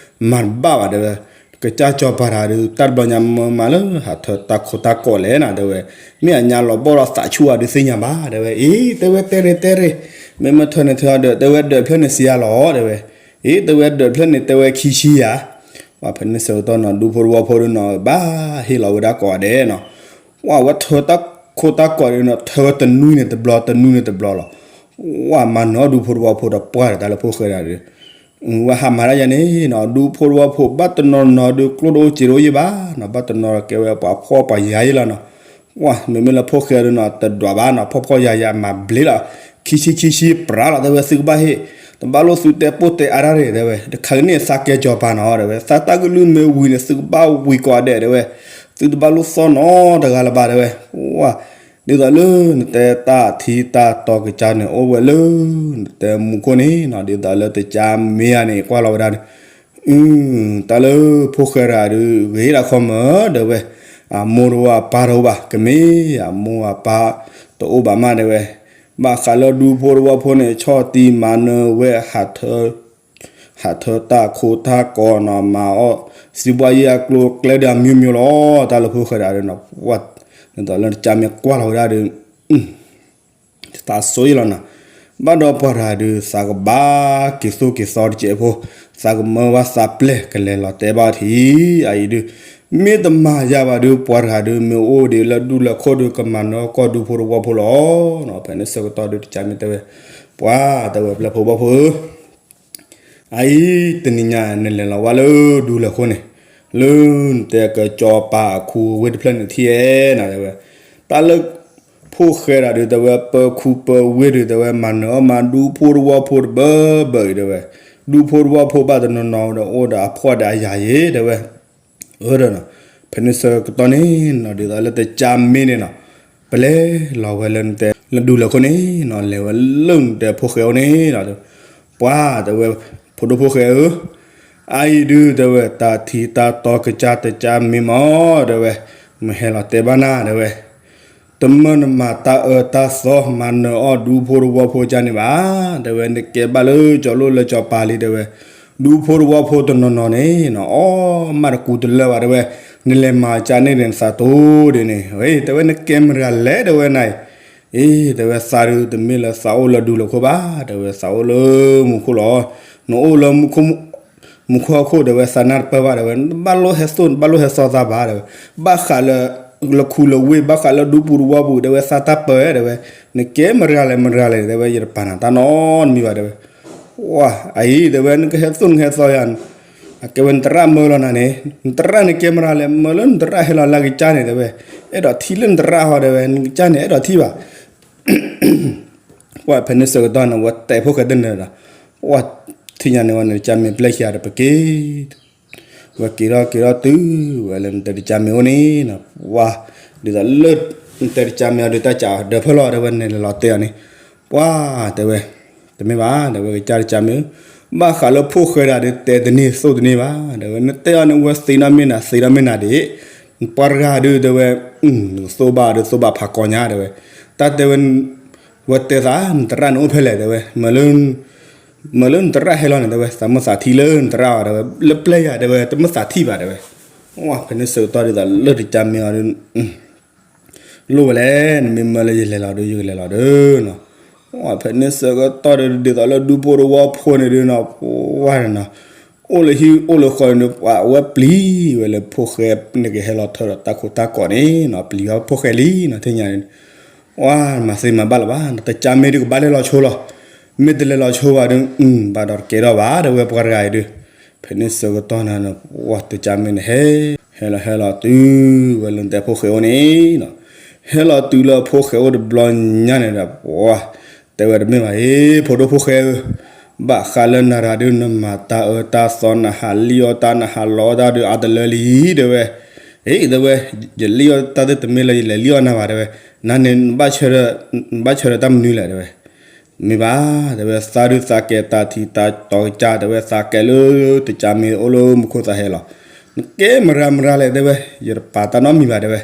မၤတဘၣ်ဘၣ်တဲဝဲ, ကစၢ်စီၤပၤတဂၤဒုး တၢ်တဘျီညါမၢမၤလၢဟးထၢတၢ်ခိတၢ်ကွီးလဲၣ်နီၤ တဲဝဲ, မ့ၢ်အညါလီၤဘီၣ်ဒီးသးဆူၣ်အီၤဒုးသ့ၣ်ညါဘၣ်တဲဝဲ, အ့ တဲဝဲတဲရ့ၣ်တဲရ့ၣ်, မ့ၢ်မ့ၢ်ထၢန့ၣ်ထၢဒီး တဲဝဲဒၢးတဖျၢၣ်န့ၣ်စံးယါလီၤတဲဝဲ, အ့ တဲဝဲဒၢးတဖျၢၣ်န့ၣ်တဲဝဲခံဆံယါ, ဝါ, ဖဲန့ၣ်ဆၢကတီၢ်နီၤ ဒူဖိတဝီဖိဒုးနီၤ ဘၣ်ဟ့ၣ်လီၤဝဲဒၣ်ကိးဂၤဒဲးနီၤ, ဝါ, ဝဲထၢတၢ်ခိတၢ်ကွီးဒုးနီၤ ထၢဝဲတနွံန့ၣ်တဘျီ တနွံန့ၣ်တဘျီလီၤ, ဝါ, မၤနၢၤအီၣ်ဒူဖိတဝီဖိဒီးပှၢ်ဒီးတၢ်လၢဖိၣ်ဃဲဒၣ်ဒုး ဝဲဟးမၤတၢ်ယါန့ၣ်နီၤ ဒူဖိတဝီဖိဘၣ်တနီၤနီၤဒုး ကျိၣ်တအိၣ်စ့တအိၣ်ယံၣ်ဘၣ်နီၤ, ဘၣ်တနီၤကဲဝဲပှၤဖှီၣ်ပှၤယာ်ယံၣ်လီၤနီၤ, ဝါ, မ့မ့ၢ်လၢဖိၣ်ဃဲဒုးနီၤ တဒွးဘၣ်နီၤ ဖှီၣ်ဖှီၣ်ယာ်ယာ်မၤဘျ့လီၤ, ခံဆံခံဆံပြးလီၤတဲဝဲ သုကဘၣ်ဟ့ၣ်, တဘၣ်လိၣ်သုတဲပိၢ်တဲအါတၢ်ရ့ၣ်တဲဝဲ, တခါကန့ၣ်သးကဲစီၤပၤနီၤတဲဝဲ, သးတၢ်ကလုၢ်မ့ၢ်ဝံၤန့ၣ် သုကဘၣ်ဝံၤကိးဂၤဒဲးတဲဝဲ, သုတဘၣ်လိၣ်သီၣ်နီတဂၤလၢၤဘၣ်တဲဝဲ, ဝါ ဒ်သိးလၢနတဲတၢ်ထံတၢ်တီကစၢ်န့ၣ် အိၣ်ဝဲလၢ နတဲမူခိၣ်န့ၣ်နီၤ ဒ်သိးလၢတကၢ်မ့ၢ်ဧါန့ၣ် ကွၢ်လီၤဝဲဒၣ်န့ၣ်, တၢ်လၢဖိၣ်ဃဲတဂၤဒုး ဂ့ၤဒၣ်ခီမၢ်တဲဝဲ, အမိၢ်တအိၣ်အပၢ်တအိၣ်ဘၣ် ကမ့ၢ်အမိၢ်အပၢ်တအိၣ်ဘၣ်မးတဲဝဲ, ဘၣ်ဃးလၢဒူဖိတဝီဖိန့ၣ် ဆီၣ်တံၢ်မၤနၢၤဝဲ ဟးထၢတၢ်ခိတၢ်ကွီးနီၤ မၤအီၣ်စံးဘှါယံၤအကျိၤအကျဲဒီးအမျိုးမျိုးလီၤ, တၢ်လၢဖိၣ်ဃဲတဂၤဒုးနီၤ ဝါ, ဒ်သိးလၢတကၢ်မ့ၢ်ကွၢ်လီၤဝဲဒၣ်ဒီး သးဆိယံလီၤနီၤ, ဘၣ်ဒီးပှၤတဂၤဒုး သးကဘၣ်က့ၤသိၣ်က့ၤသီတစဲးဖိ, သးကမၢဝဲသးပျဲၢ်ကလဲၤလီၤတဲဘၣ်ထံး, အအံၤဒုး မ့ၢ်တမၤယၤဘၣ်ဒုး ပှၤတဂၤဒုး မ့ၢ်အိၣ်ဒံးလၢဒူလၢၢ်ခိၣ်ဒုး ကမၤနၢၤကီၢ်ဒူဖိတဝီဖိလီၤ. ဖဲန့ၣ်ဆၢကတီၢ်ဒုး တကၢ်မ့ၢ်တဲဝဲ, ပှၤ တဲဝဲပျဲၢ်ဖိဘီၣ်ဖိဧၢ အအံၤ တနံၤညါ နလဲၤလီၤဝဲလၢဒူလၢၢ်ခိၣ်န့ၣ်, လၢနတဲကစီၤပၤအခူအဝ့ၢ်တဖျၢၣ်န့ၣ်ထံၣ်ဧဲနီၤ တဲဝဲ, တၢ်လၢဖိၣ်ဃဲတဂၤဒုး တဲဝဲ ပၢခူပၢဝ့ၢ်ဒုး တဲဝဲ မၤနၢၤအီၣ်မးဒူဖိတဝီဖိတဘၢဘၢအံၤ တဲဝဲ, ဒူဖိတဝီဖိဘၣ်တနီၤနီၤဒီး အိၣ်ဒီးအဖှီၣ်ဒီးအယာ်ယဲ တဲဝဲ, အၢ ဒီးနီၤ, ဖဲန့ၣ်ဆၢကတီၢ်န့ၣ်နီၤ ဒ်သိးလၢတကၢ်မ့ၢ်န့ၣ်နီၤ, ပလဲၤလီၤဝဲလၢနတဲ လၢဒူလၢၢ်ခိၣ်န့ၣ်နီၤ လဲၤဝဲလၢနတဲဖိၣ်ဃဲအအိၣ်န့ၣ်နီၤ, ပှၤ တဲဝဲ, ဖိဒိၣ်ဖိၣ်ဃဲဧၢ, အအံၤဒုး တဲဝဲ တၢ်ထံတၢ်တီကစၢ်တကၢ်မ့ၢ်မး တဲဝဲ, မ့ၢ်ဟဲလီၤတဲဘၣ်နၤ တဲဝဲ, တမၢနမၤတၢ်အၢတၢ်သီ မၤနၢၤအီၣ်ဒူဖိတဝီဖိကၢ်န့ၣ်ဘၣ်, တဲဝဲ နကဲဘၣ်လၢကၠီၤလိၣ်လၢကၠီၤပၤလံ တဲဝဲ, ဒူဖိတဝီဖိတနီၤနီၤန့ၣ်နီၤ အီၣ်မးတကူတလၢာ်ဘၣ် တဲဝဲ, နလဲၤမၤကၢ်န့ၣ်ဒီးနသးတိၤဒ်န့ၣ်, တဲဝဲ နကဲမတၤလဲၣ် တဲဝဲနၤအံၤ, အ့ တဲဝဲ သးဒုးတမ့ၢ်လၢသးအိၣ်လၢဒူလၢၢ်ခိၣ်ဘၣ် တဲဝဲ သးအိၣ်လၢမူခိၣ်လီၤ, နအိၣ်လၢ မူခိၣ်ဟီၣ်ခိၣ် တဲဝဲ သးနၢ်တပၢၢ်ဘၣ် တဲဝဲ နတဘၣ်လိၣ်ဟဲသိၣ် နတဘၣ်လိၣ်ဟဲသီသးဘၣ် တဲဝဲ, ဘၣ်ဃးလၢ လၢခူလၢဝ့ၢ် ဘၣ်ဃးလၢဒူပူၤတဝီပူၤ တဲဝဲ သးတၢ်ပၢၢ် တဲဝဲ, နကဲမတၤလဲၣ်မတၤလဲၣ် တဲဝဲ ယတပာ်နၤတၢ်နီတမံၤဘၣ် တဲဝဲ, ဝါ အအံၤ တဲဝဲ နကဟဲသိၣ်နကဟဲသီယၤ အကဲဝဲနသရၣ်မၢလီၤနၤန့ၣ် နသရၣ်န့ၣ်ကဲမတၤလဲၣ် မၢလၢနသရၣ်ဟဲလီၤလၢကစၢ်န့ၣ် တဲဝဲ, အဲၣ်ဒိးထံၣ်လၢနသရၣ်ဟီ တဲဝဲ နကစၢ်န့ၣ် အဲၣ်ဒိးထံၣ်ဘၣ် ပှၤဖဲန့ၣ်ဆၢကတီၢ်န့ၣ် ဝဲတဲဖိၣ်ဃဲတန့ၢ်ဒီး, ပှၤထံၣ်ညါန့ၣ်ဝဲန့ၣ် တကၢ်မ့ၢ်ပျဲၢ်ခံဂၤဒီးပက့ၤ, ဝဲက့ၤထီၣ်က့ၤထီၣ်တုၤဝဲလၢနတဲတကၢ်မ့ၢ်အိၣ်န့ၣ်နီၤ, ပှၤ ဒ်သိးလၢ နတဲတကၢ်မ့ၢ်အီၤဒီးတၢ်စးဒၢးဖၢလီၤ တဲဝဲန့ၣ်လဲၤလီၤတဲအီၤန့ၣ်, ပှၤ တဲဝဲ တမ့ၢ်ဘၣ် တဲဝဲကစၢ်တကၢ်မ့ၢ်, ဘၣ်ဃးလၢဖိၣ်ဃဲဒၣ်ဒီးတဲတန့ၢ်သိၣ်တန့ၢ်ဘၣ် တဲဝဲ နတဲအီၤန့ၣ် ဝဲသ့ၣ်နီၣ်မ့ၢ်နၤ သ့ၣ်နီၣ်မ့ၢ်နၤဒံး, ပှၤတဂၤဒုး တဲဝဲ နကသိၣ်ဘၣ်ဒီးသိၣ်ဘၣ်ဖးကီညါ တဲဝဲ, တၢ်တဲဝဲ ဝဲတဲသး နသရၣ်န့ၣ်အိၣ်ဖဲလဲၣ် တဲဝဲ, မ့ၢ်လၢနသရၣ်ဟဲလီၤန့ၣ် တဲဝဲ သးမ့ၢ်သးထံၣ်လၢနသရၣ်အီၤ တဲဝဲ လၢပျဲၢ်ယၤ တဲဝဲ တမ့ၢ်သးထံၣ်ဘၣ် တဲဝဲ. ဝဲဖဲန့ၣ်ဆၢကတီၢ်ဒ်သိးလၢတကၢ်မ့ၢ်အီၤဒုး လိၣ်ဝဲလဲၣ် နမ့ၢ်မၢလၢယလဲၤလီၤဒုး ယကလဲၤလီၤဒုးနီၤ. ဝဲဖဲန့ၣ်ဆၢကတီၢ်ဒုး ဒ်သိးလၢဒူဖိတဝီဖိန့ၣ်ဒုးနီၤ ပှၤန့ၣ်နီၤ အိၣ်လၢဟံၣ်အိၣ်လၢဃီန့ၣ် ပှၤဝဲပျံၤဝဲလၢဖိၣ်ဃဲန့ၣ် ကဟဲလီၤထၢဒီးတၢ်ခိတၢ်ကီးန့ၣ်နီၤ ပျံၤဝဲဖိၣ်ဃဲလံနီၤ ထံၣ်ညါန့ၣ် ဝဲမၤသ့မၤဘၣ်လၢၤဘၣ် တကၢ်မ့ၢ်ဒုးကဘၣ်လဲၤလီၤဆိလီၤ. မ့ၢ်တလဲၤလီၤဆိဘၣ်ဒုး ဘၣ်ဒီးတကဲထီၣ်ဘၣ် တဲဝဲပှၤတဂၤအံၤဒုး. ဖဲန့ၣ်ဆၢကတီၢ်န့ၣ် ဝဲတကၢ်မ့ၢ်န့ၣ်ဟဲ ဟဲလီၤဟဲလီၤတုၤဝဲလၢနတဲဖိၣ်ဃဲအိၣ်န့ၣ်နီၤ. ဟဲလီၤတုၤလၢဖိၣ်ဃဲအိၣ်တဘျီညါန့ၣ်ဒီး ပှၤတဲဝဲတမ့ၢ်ဘၣ် ဟ့ၣ် ဖိဒိၣ်ဖိၣ်ဃဲဧၢ, ဘၣ်ဃးလၢနၤရၤဒုး နမၤတၢ်အၢတၢ်သီ နဟးလံၣ်အီၣ်တၢ် နဟးလီအီၣ်တၢ်ဒုး အါတလၢလံ တဲဝဲ. ဟ့ၣ် တဲဝဲ, ယလံၣ်အီၣ်တၢ်သ့ၣ်တမ့ၢ်လၢယလဲၤလံၣ်အီၣ်နၤဘၣ် တဲဝဲ, နၤန့ၣ် နဘၣ်ဆၢထၢၣ်တၢ်မနုၤလဲၣ် တဲဝဲ. မ့ၢ်ဘၣ် တဲဝဲ သးဒုးသးကဲတၢ်ထံတၢ်တီကစၢ် တဲဝဲ သးကဲလၢတကၢ်မ့ၢ်အိၣ်လၢမူခိၣ်သးဟဲလီၤ. နကဲမရၤမရၤလဲၣ် တဲဝဲ, ယတပာ်တၢ်နီတမံၤဘၣ် တဲဝဲ.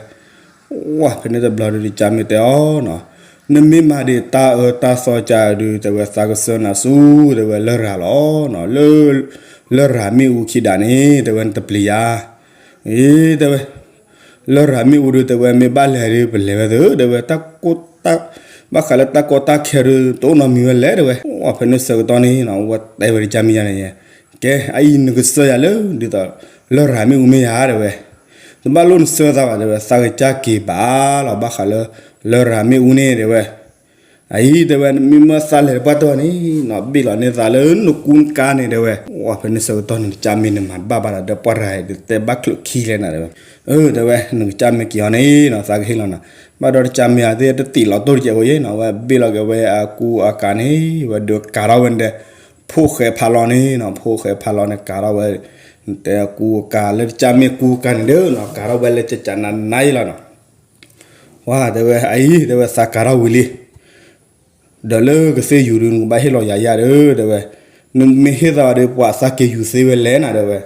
ဝဲဖဲန့ၣ်တဘျီဒုး တကၢ်မ့ၢ်တဲအီၤနီၤ, နမ့ၢ်မၤဒံးတၢ်အၢတၢ်သီကစၢ်ဒုး တဲဝဲ သးကစၢၢ်နၤဆူ တဲဝဲ လရာ်လီၤနီၤ, လၢ လရာ်မ့ၣ်အူခံဒးန့ၣ် တဲဝဲ နတပျံၤယၤ. အ့ တဲဝဲ လရာ်မ့ၣ်အူဒုး တဲဝဲ မ့ၢ်ဘၣ်လဲၤဒုး ပလဲၤဝဲသ့ တဲဝဲ တၢ်ကိၢ်တၢ် ဘၣ်ဃးလၢတၢ်ကီတၢ်ခဲဒုး တအိၣ်နီတမံၤဝဲလဲၣ် တဲဝဲ. ဝဲဖဲန့ၣ်ဆၢကတီၢ်န့ၣ်နီၤ ဝဲတဲဝဲတကၢ်မ့ၢ်ယၤန့ၣ်, ကဲ အအံၤနကစၢၢ်ယၤလၢ ဒ်သိး လရာ်မ့ၣ်အူမ့ၢ်ယၤ တဲဝဲ, တဘၣ်လိၣ်နစၢၢ်သးဘၣ် တဲဝဲ, သးကစၢ်က့ၤဘၣ်လီၤ ဘၣ်ဃးလၢ လရာ်မ့ၣ်အူန့ၣ် တဲဝဲ. အအံၤ တဲဝဲ မ့မ့ၢ်သးလဲၤတပှၢ်တၢၢ်န့ၣ်နီၤ ဘ့ၣ်လီၤန့ၢ်သးလၢနကူနကၤန့ၣ် တဲဝဲ. ဝဲဖဲန့ၣ်ဆၢကတီၢ်န့ၣ် တကၢ်မ့ၢ်န့ၣ်မၤတဘၣ်ဘၣ်ဒီး ဒီးပှၤတဂၤအံၤဒုး တဲဘၣ်ချုးခံလဲၣ်နၤ တဲဝဲ. အၢ တဲဝဲ နကစၢ်မ့ၢ်က့ၤအီၤန့ၣ်နီၤ သးကဟ့ၣ်လီၤနၤ, ဘၣ်ဒီးတကၢ်မ့ၢ်အသ့ၣ်တသံးလီၤတိၢ်တကဲးဖိယဲနီၤ ဝဲဘ့ၣ်လီၤက့ၤဝဲအကူအကၤန့ၣ် ဝဲဒုးကၤထီၣ်ဝဲနတဲ ဖိၣ်ဃဲဖးလီၤန့ၣ်နီၤ ဖိၣ်ဃဲဖးလီၤန့ၣ် ကၤထီၣ်ဝဲ နတဲအကူအကၤလၢတကၢ်မ့ၢ်ကူကၤန့ၣ်ဒီးနီၤ ကၤထီၣ်ဝဲလၢကကနနယဲလီၤနီၤ. ဝဲ တဲဝဲ အအံၤ တဲဝဲ သးကၤထီၣ်ဝံၤလံ ဒီးလၢကသ့ၣ်ယူၤဒုး နကဘၣ်ဟ့ၣ်လီၤယၤယၤဒီး တဲဝဲ, နမ့ၢ်ဟ့ၣ်သးဘၣ်ဒီး ပှၤသးက့ၤယူၤသ့ဝဲလဲၣ်နၤ တဲဝဲ.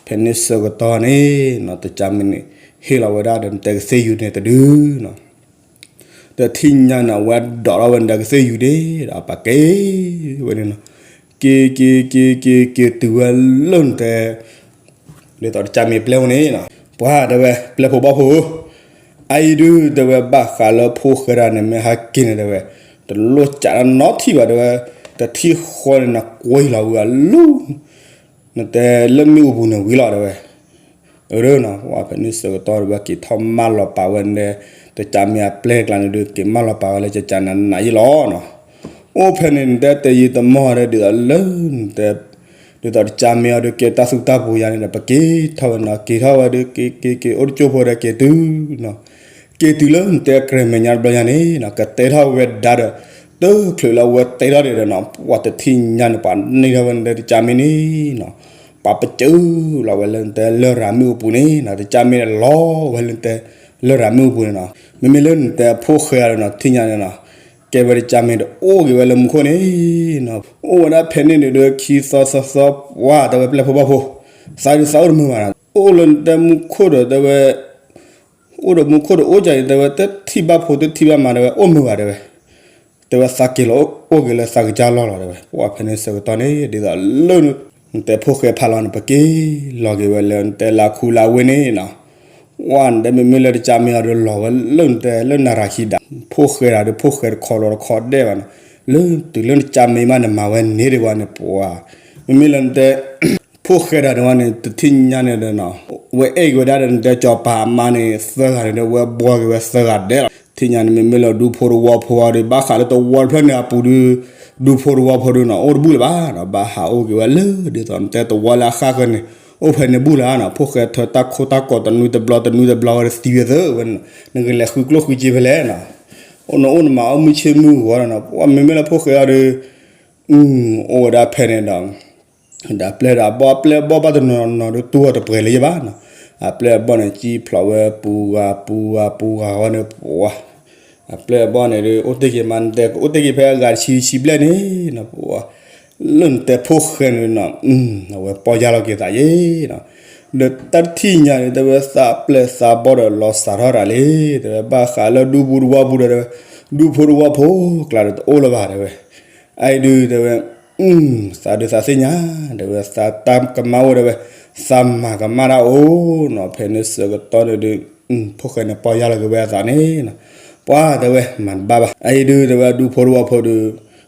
ဖဲန့ၣ်ဆၢကတီၢ်န့ၣ်နီၤ တကၢ်မ့ၢ်န့ၣ် ဟ့ၣ်လီၤဝဲဒၣ်ဒီး နတဲကသ့ၣ်ယူၤန့ၣ်တဒုနီၤ တထံၣ်ညါန့ၣ် အဝဲဒိးထီၣ်ဝဲနတဲကသ့ၣ်ယူၤန့ၣ်ဒီး ပာ်က့ၤဝဲန့ၣ်နီၤ, က့ၤ က့ၤ က့ၤ က့ၤ က့ၤတုၤဝဲလၢနတဲ ဒ်သိးတကၢ်မ့ၢ်ပျဲၢ်ဖိန့ၣ်နီၤ, ပှၤတဲဝဲ ပျဲၢ်ဖိဘီၣ်ဖိဧၢ, အအံၤဒုး တဲဝဲ ဘၣ်ဃးလၢဖိၣ်ဃဲတၢ်န့ၣ် မ့ၢ်ဟဲက့ၤန့ၣ် တဲဝဲ, တလိၣ်ကးတၢ်နီတထံၣ်ဘၣ် တဲဝဲ, တထံၣ်ဃီန့ၣ် နကွံာ်လီၤဝံၤအလူ နတဲလၢမ့ၣ်အူပူၤန့ၣ်ဝံၤလီၤ တဲဝဲ. အၢ နီၤ ပှၤဖဲန့ၣ်ဆၢကတီၢ်ဒီး ဝဲက့ၤထီၣ်မၢလီၤပာ်ဝဲန့ၣ် တကၢ်မ့ၢ်အပျဲၢ်ကျါန့ၣ်ဒုး က့ၤမၢလီၤပာ်ဝဲလၢကကနနယဲလီၤနီၤ. အိၣ်ဖဲန့ၣ် နတဲတယံာ်တမီၢ်ဒီး ဒ်သိးလၢနတဲ ဒ်သိးတကၢ်မ့ၢ်အီၤဒီး ကဲတၢ်သူတၢ်ပူၤယါန့ၣ်ဒီး ပက့ၤထီၣ်ဝဲနီၤ က့ၤထီၣ်ဝဲဒီး က့ၤ က့ၤ က့ၤ အိၣ်တကၠိဖိဒီး က့ၤတုၤနီၤ က့ၤတုၤလၢနတဲကြဲးမဲာ်ညါတဘျီညါန့ၣ်နီၤ ကတဲထီၣ်ဝဲဒါဒီး တချုးလၢအဝဲတဲထီၣ်ဒံးဒီးနီၤ ပှၤတထံၣ်ညါန့ၣ် ပှၤန့ၢ်ထီၣ်ဝဲနတဲတကၢ်မ့ၢ်န့ၣ်နီၤ ပှၤပစၢလီၤဝဲလၢနတဲလရာ်မ့ၣ်အူပူၤန့ၣ်နီၤ တကၢ်မ့ၢ်န့ၣ်လီၤဝဲလၢနတဲလရာ်မ့ၣ်အူပူၤန့ၣ်နီၤ မ့မ့ၢ်လၢနတဲဖိၣ်ဃဲအီၤဒီးနီၤ ထံၣ်ညါန့ၣ်နီၤ ကဲဝဲတကၢ်မ့ၢ်ဒီး အိၣ်က့ၤဝဲလၢမူခိၣ်န့ၣ်နီၤ အိၣ်ဝဲဒၣ်ဖဲန့ၣ်န့ၣ်ဒီး ခံသီသၢသီ ပှၤတဲဝဲပျဲၢ်ဖိဘီၣ်ဖိ သးဒုးသးအိၣ်တမုာ်ဘၣ်နီၤ အိၣ်လၢနတဲမူခိၣ်ဒီးတဲဝဲ အိၣ်ဒီးမူခိၣ်ဒီးအိၣ်ကၢ်အံၤ တဲဝဲ တထံၣ်ဘၣ်ဖိတထံၣ်ဘၣ်မါ တဲဝဲ အိၣ်မုာ်ဘၣ် တဲဝဲ တဲဝဲသးက့ၤလီၤ အိၣ်က့ၤလၢသးကစၢ်လီၢ်လီၤ တဲဝဲ ပှၤဖဲန့ၣ်ဆၢကတီၢ်န့ၣ် ဒ်သိးလၢ နတဲဖိၣ်ဃဲဖးလီၤန့ၣ် ပက့ၤလီၤက့ၤဝဲလၢနတဲလၢခူလၢဝ့ၢ်န့ၣ်နီၤ ဝဲနတဲမ့မ့ၢ်လၢတကၢ်မ့ၢ်အီၤဒီး လီၤဝဲလၢနတဲလၢနၤရၤခံဒါ ဖိၣ်ဃဲတၢ်ဒီး ဖိၣ်ဃဲတခီလီၤတခီဒဲးဘၣ်နီၤ လၢတုၤလၢနကၢ်မ့ၢ်မးန့ၣ် မၤဝဲန့ၢ်ဒံးဝဲန့ၣ် ပှၤ မ့မ့ၢ်လၢနတဲ ဖိၣ်ဃဲတၢ်န့ၣ်ဝဲန့ၣ် တထံၣ်ညါန့ၣ်ဒီးနီၤ ဝဲအဲၣ်က့ၤဝဲဒၣ်ဒီး နတဲစီၤပၤအမါန့ၣ် သၢဂၤန့ၣ်ဒီး ဝဲဘှီက့ၤဝဲသၢဂၤဒဲးလီၤ ထံၣ်ညါန့ၣ် မ့မ့ၢ်လၢဒူဖိတဝီဖိအီၤဒီး ဘၣ်ဃးလၢတဝီတဖျၢၣ်န့ၣ်အပူၤဒီး ဒူဖိတဝီဖိဒီးနီၤ အိၣ်တဘူၣ်လၢၤဘၣ်နီၤ ဘၣ်ဟးအိၣ်က့ၤဝဲလၢ ဒ်သိးနတဲတဝီလၢအဃၣ်ဃၢၤန့ၣ် အိၣ်ဖဲန့ၣ်ဘူၣ်လၢၤနီၤ ဖိၣ်ဃဲထၢတၢ်ခိတၢ်ကီးတနွံတဘျီတနွံတဘျီဝဲဒီးသံဝဲသ့ဝဲ နကလဲၤဃုကျိၣ်ဃုစ့ဖဲလဲၣ်နီၤ အိၣ်နအိၣ်နမၤအိၣ်မုၢ်ဆ့ၣ်မုၢ်ဂီၤနီၤ ပှၤမ့မ့ၢ်လၢဖိၣ်ဃဲအီၤဒီး အိၣ်ဝဲဒၣ်ဖဲန့ၣ်ဒီး ဒီးအပျဲၢ်ဒီးအဘီၣ် အပျဲၢ်အဘီၣ်ဘၣ်တနီၤနီၤဒီးတူၢ်အီၤတပှဲၤလၢၤဘၣ်နီၤ အပျဲၢ်အဘီၣ်န့ၣ် ကံၣ်ဖျိးဝဲပူၤဂၤပူၤဂၤပူၤဂၤဝဲန့ၣ် ပှၤ အပျဲၢ်အဘီၣ်န့ၣ်ဒီး အိၣ်တ့ၢ်က့ၤမး နတဲကအိၣ်တ့ၢ်က့ၤဖဲအဂၤတဆံတဆံဘျဲၣ်န့ၣ်နီၤ ပှၤ လၢနတဲဖိၣ်ဃဲန့ၣ်နီၤ အဝဲပီၢ်ယၢ်လီၤက့ၤသးယဲနီၤ ဒီးတၢ်တထံၣ်ညါန့ၣ် တဲဝဲသးပျဲၢ်သးဘီၣ်ဒီးလီၤစးထီၣ်တၢ်လံ တဲဝဲဘၣ်ဃးလၢဒူပူၤတဝီပူၤဒီး တဲဝဲ ဒူဖိတဝီဖိကျါဒီးတအိၣ်လၢၤဘၣ်တဲဝဲ, အအံၤဒုးတဲဝဲ, သးဒုးသးသ့ၣ်ညါ, တဲဝဲသးတၢ်ကမၣ်အိၣ်တဲဝဲ, သးမၤကမၣ်တၢ်အိၣ်နီၤ, ဖဲန့ၣ်ဆၢကတီၢ်န့ၣ်ဒုး, ဖိၣ်ဃဲန့ၣ်ပီၢ်ယၢ်လီၤက့ၤဝဲအသးန့ၣ်နီၤ, ပှၤတဲဝဲမၤတဘၣ်ဘၣ်, အအံၤဒုးတဲဝဲဒူဖိတဝီဖိဒုး,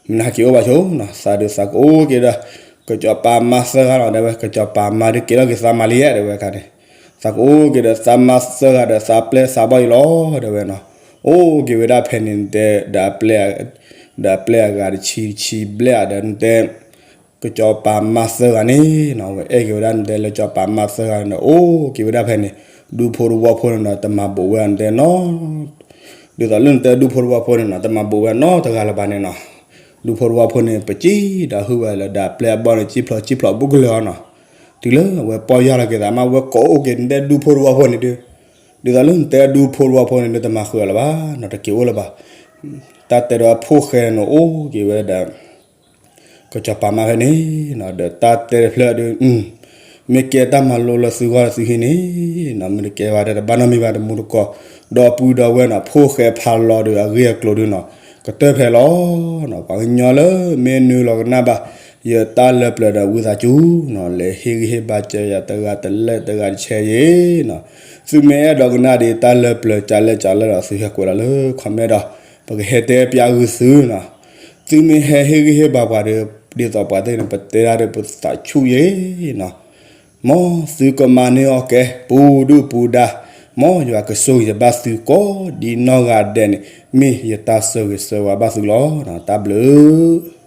မနၤက့ၤအိၣ်ဘၣ်ဆိနီၤ, သးဒုးသးကအိၣ်က့ၤဒီး, ကစီၤပၤမါသၢဂၤလီၤတဲဝဲ, ကစီၤပၤမါဒုးကဲထီၣ်က့ၤသးမၤလံဧါတဲဝဲခါန့ၣ် သးကအိၣ်က့ၤဒီးသးမါသၢဂၤဒီးသးပျဲၢ်သးဘီၣ်အံၤလီၤ တဲဝဲနီၤ, အိၣ်က့ၤဝဲဒၣ်ဖဲန့ၣ်နတဲ, ဒီးအပျဲၢ်အဂၤတဆံတဆံဘျဲၣ်ဒီးနတဲ, ကစီၤပၤမါသၢဂၤန့ၣ်နီၤ, အဝဲအဲၣ်က့ၤဝဲဒၣ်နတဲလၢကစီၤပၤမါသၢဂၤန့ၣ် အိၣ်က့ၤဝဲဒၣ်ဖဲန့ၣ်, ဒူဖိတဝီဖိန့ၣ်နီၤ တမၤဘူးဝဲအီၤနတဲနီၤ ဒ်သိးလၢနတဲဒူဖိတဝီဖိန့ၣ်နီၤ တမၤဘူးဝဲနီတဂၤလၢၤဘၣ်န့ၣ်နီၤ, ဒူဖိတဝီဖိန့ၣ် ပစံၣ်ဒီးဟုၣ်ဝဲလၢဒီးအပျဲၢ်အဘီၣ်န့ၣ် စံၣ်ဖျိးစံၣ်ဖျိးဘူးကလၢၤအီၤနီၤ, တုၤလၢအဝဲပီၢ်ယၢ်လီၤက့ၤသးမး ဝဲကိးအိၣ်က့ၤနတဲဒူဖိတဝီဖိန့ၣ်ဒုး, ဒ်သိးလၢနတဲဒူဖိတဝီဖိန့ၣ်ဒုး တမၤဃုာ်အီၤလၢၤဘၣ်နီၤ, တက့ၤအိၣ်လၢၤဘၣ်, တၢ်တဲဒီးအဖိၣ်ဃဲန့ၣ်အိၣ်က့ၤဝဲဒၣ် ကစီၤပၤမါဖဲန့ၣ်နီၤ, ဒီးတၢ်တဲတဖျၢၣ်ဒုး, မ့ၢ်ကဲတၢ်မၤလိလၢသုဂီၢ်လၢသုဟံၣ်န့ၣ်နီၤ, မ့ၢ်တကဲဘၣ်ဒီးတဘၣ်နီတမံၤဘၣ်, တမူတကိး, ဒီပုၢ်ဒီဝဲၢ်နီၤ, ဖိၣ်ဃဲဖးလီၤဒီးအဂ့ၢ်အကျိၤဒုးနီၤ, ကတၢၢ်ဖဲလီၤနီၤ, ပှၤကညီလၢမ့ၢ်နုာ်လီၤကနၣ်ဘၣ်, ယတၢ်လၢပျၢၤဒီးဝံသးစူၤနီၤ, လဲၤဟ့ၣ်ဂံၢ်ဟ့ၣ်ဘါစၢၤယၤတဂၤတလဲၣ်တဂၤတဆဲးယဲနီၤ, သုမ့ၢ်အဲၣ်ဒိးကနၣ်ဒံးတၢ်လၢပျၢၤကလဲၣ်ကလဲၣ်ဒီး သုဟဲကွဲးလီၤလၢ comment ဒီး, ပကဟဲတဲပျးဂုာ်သုနီၤ, သုမ့ၢ်ဟဲဟ့ၣ်ဂံၢ်ဟ့ၣ်ဘါပှၤဒီး, ဒ်သိးပှၤသ့ၣ်န့ၣ် ပတဲဒၣ်ဒီးပသးဆူၣ်ယဲနီၤ, မ်သုကမၤန့ၢ်အီၣ်ကဲ, ပူၤဒုၣ်ပူၤဒါ, မ်ယွၤကဆိၣ်ဂ့ၤဘၣ်သုကိးဒ်နီၢ်ဂၤဒဲးန့ၣ်, မ့ၢ်ယတၢ်ဆၢဂ့ၤဆၢဝါဘၣ်သုလီၤ, တၢ်ဘျုး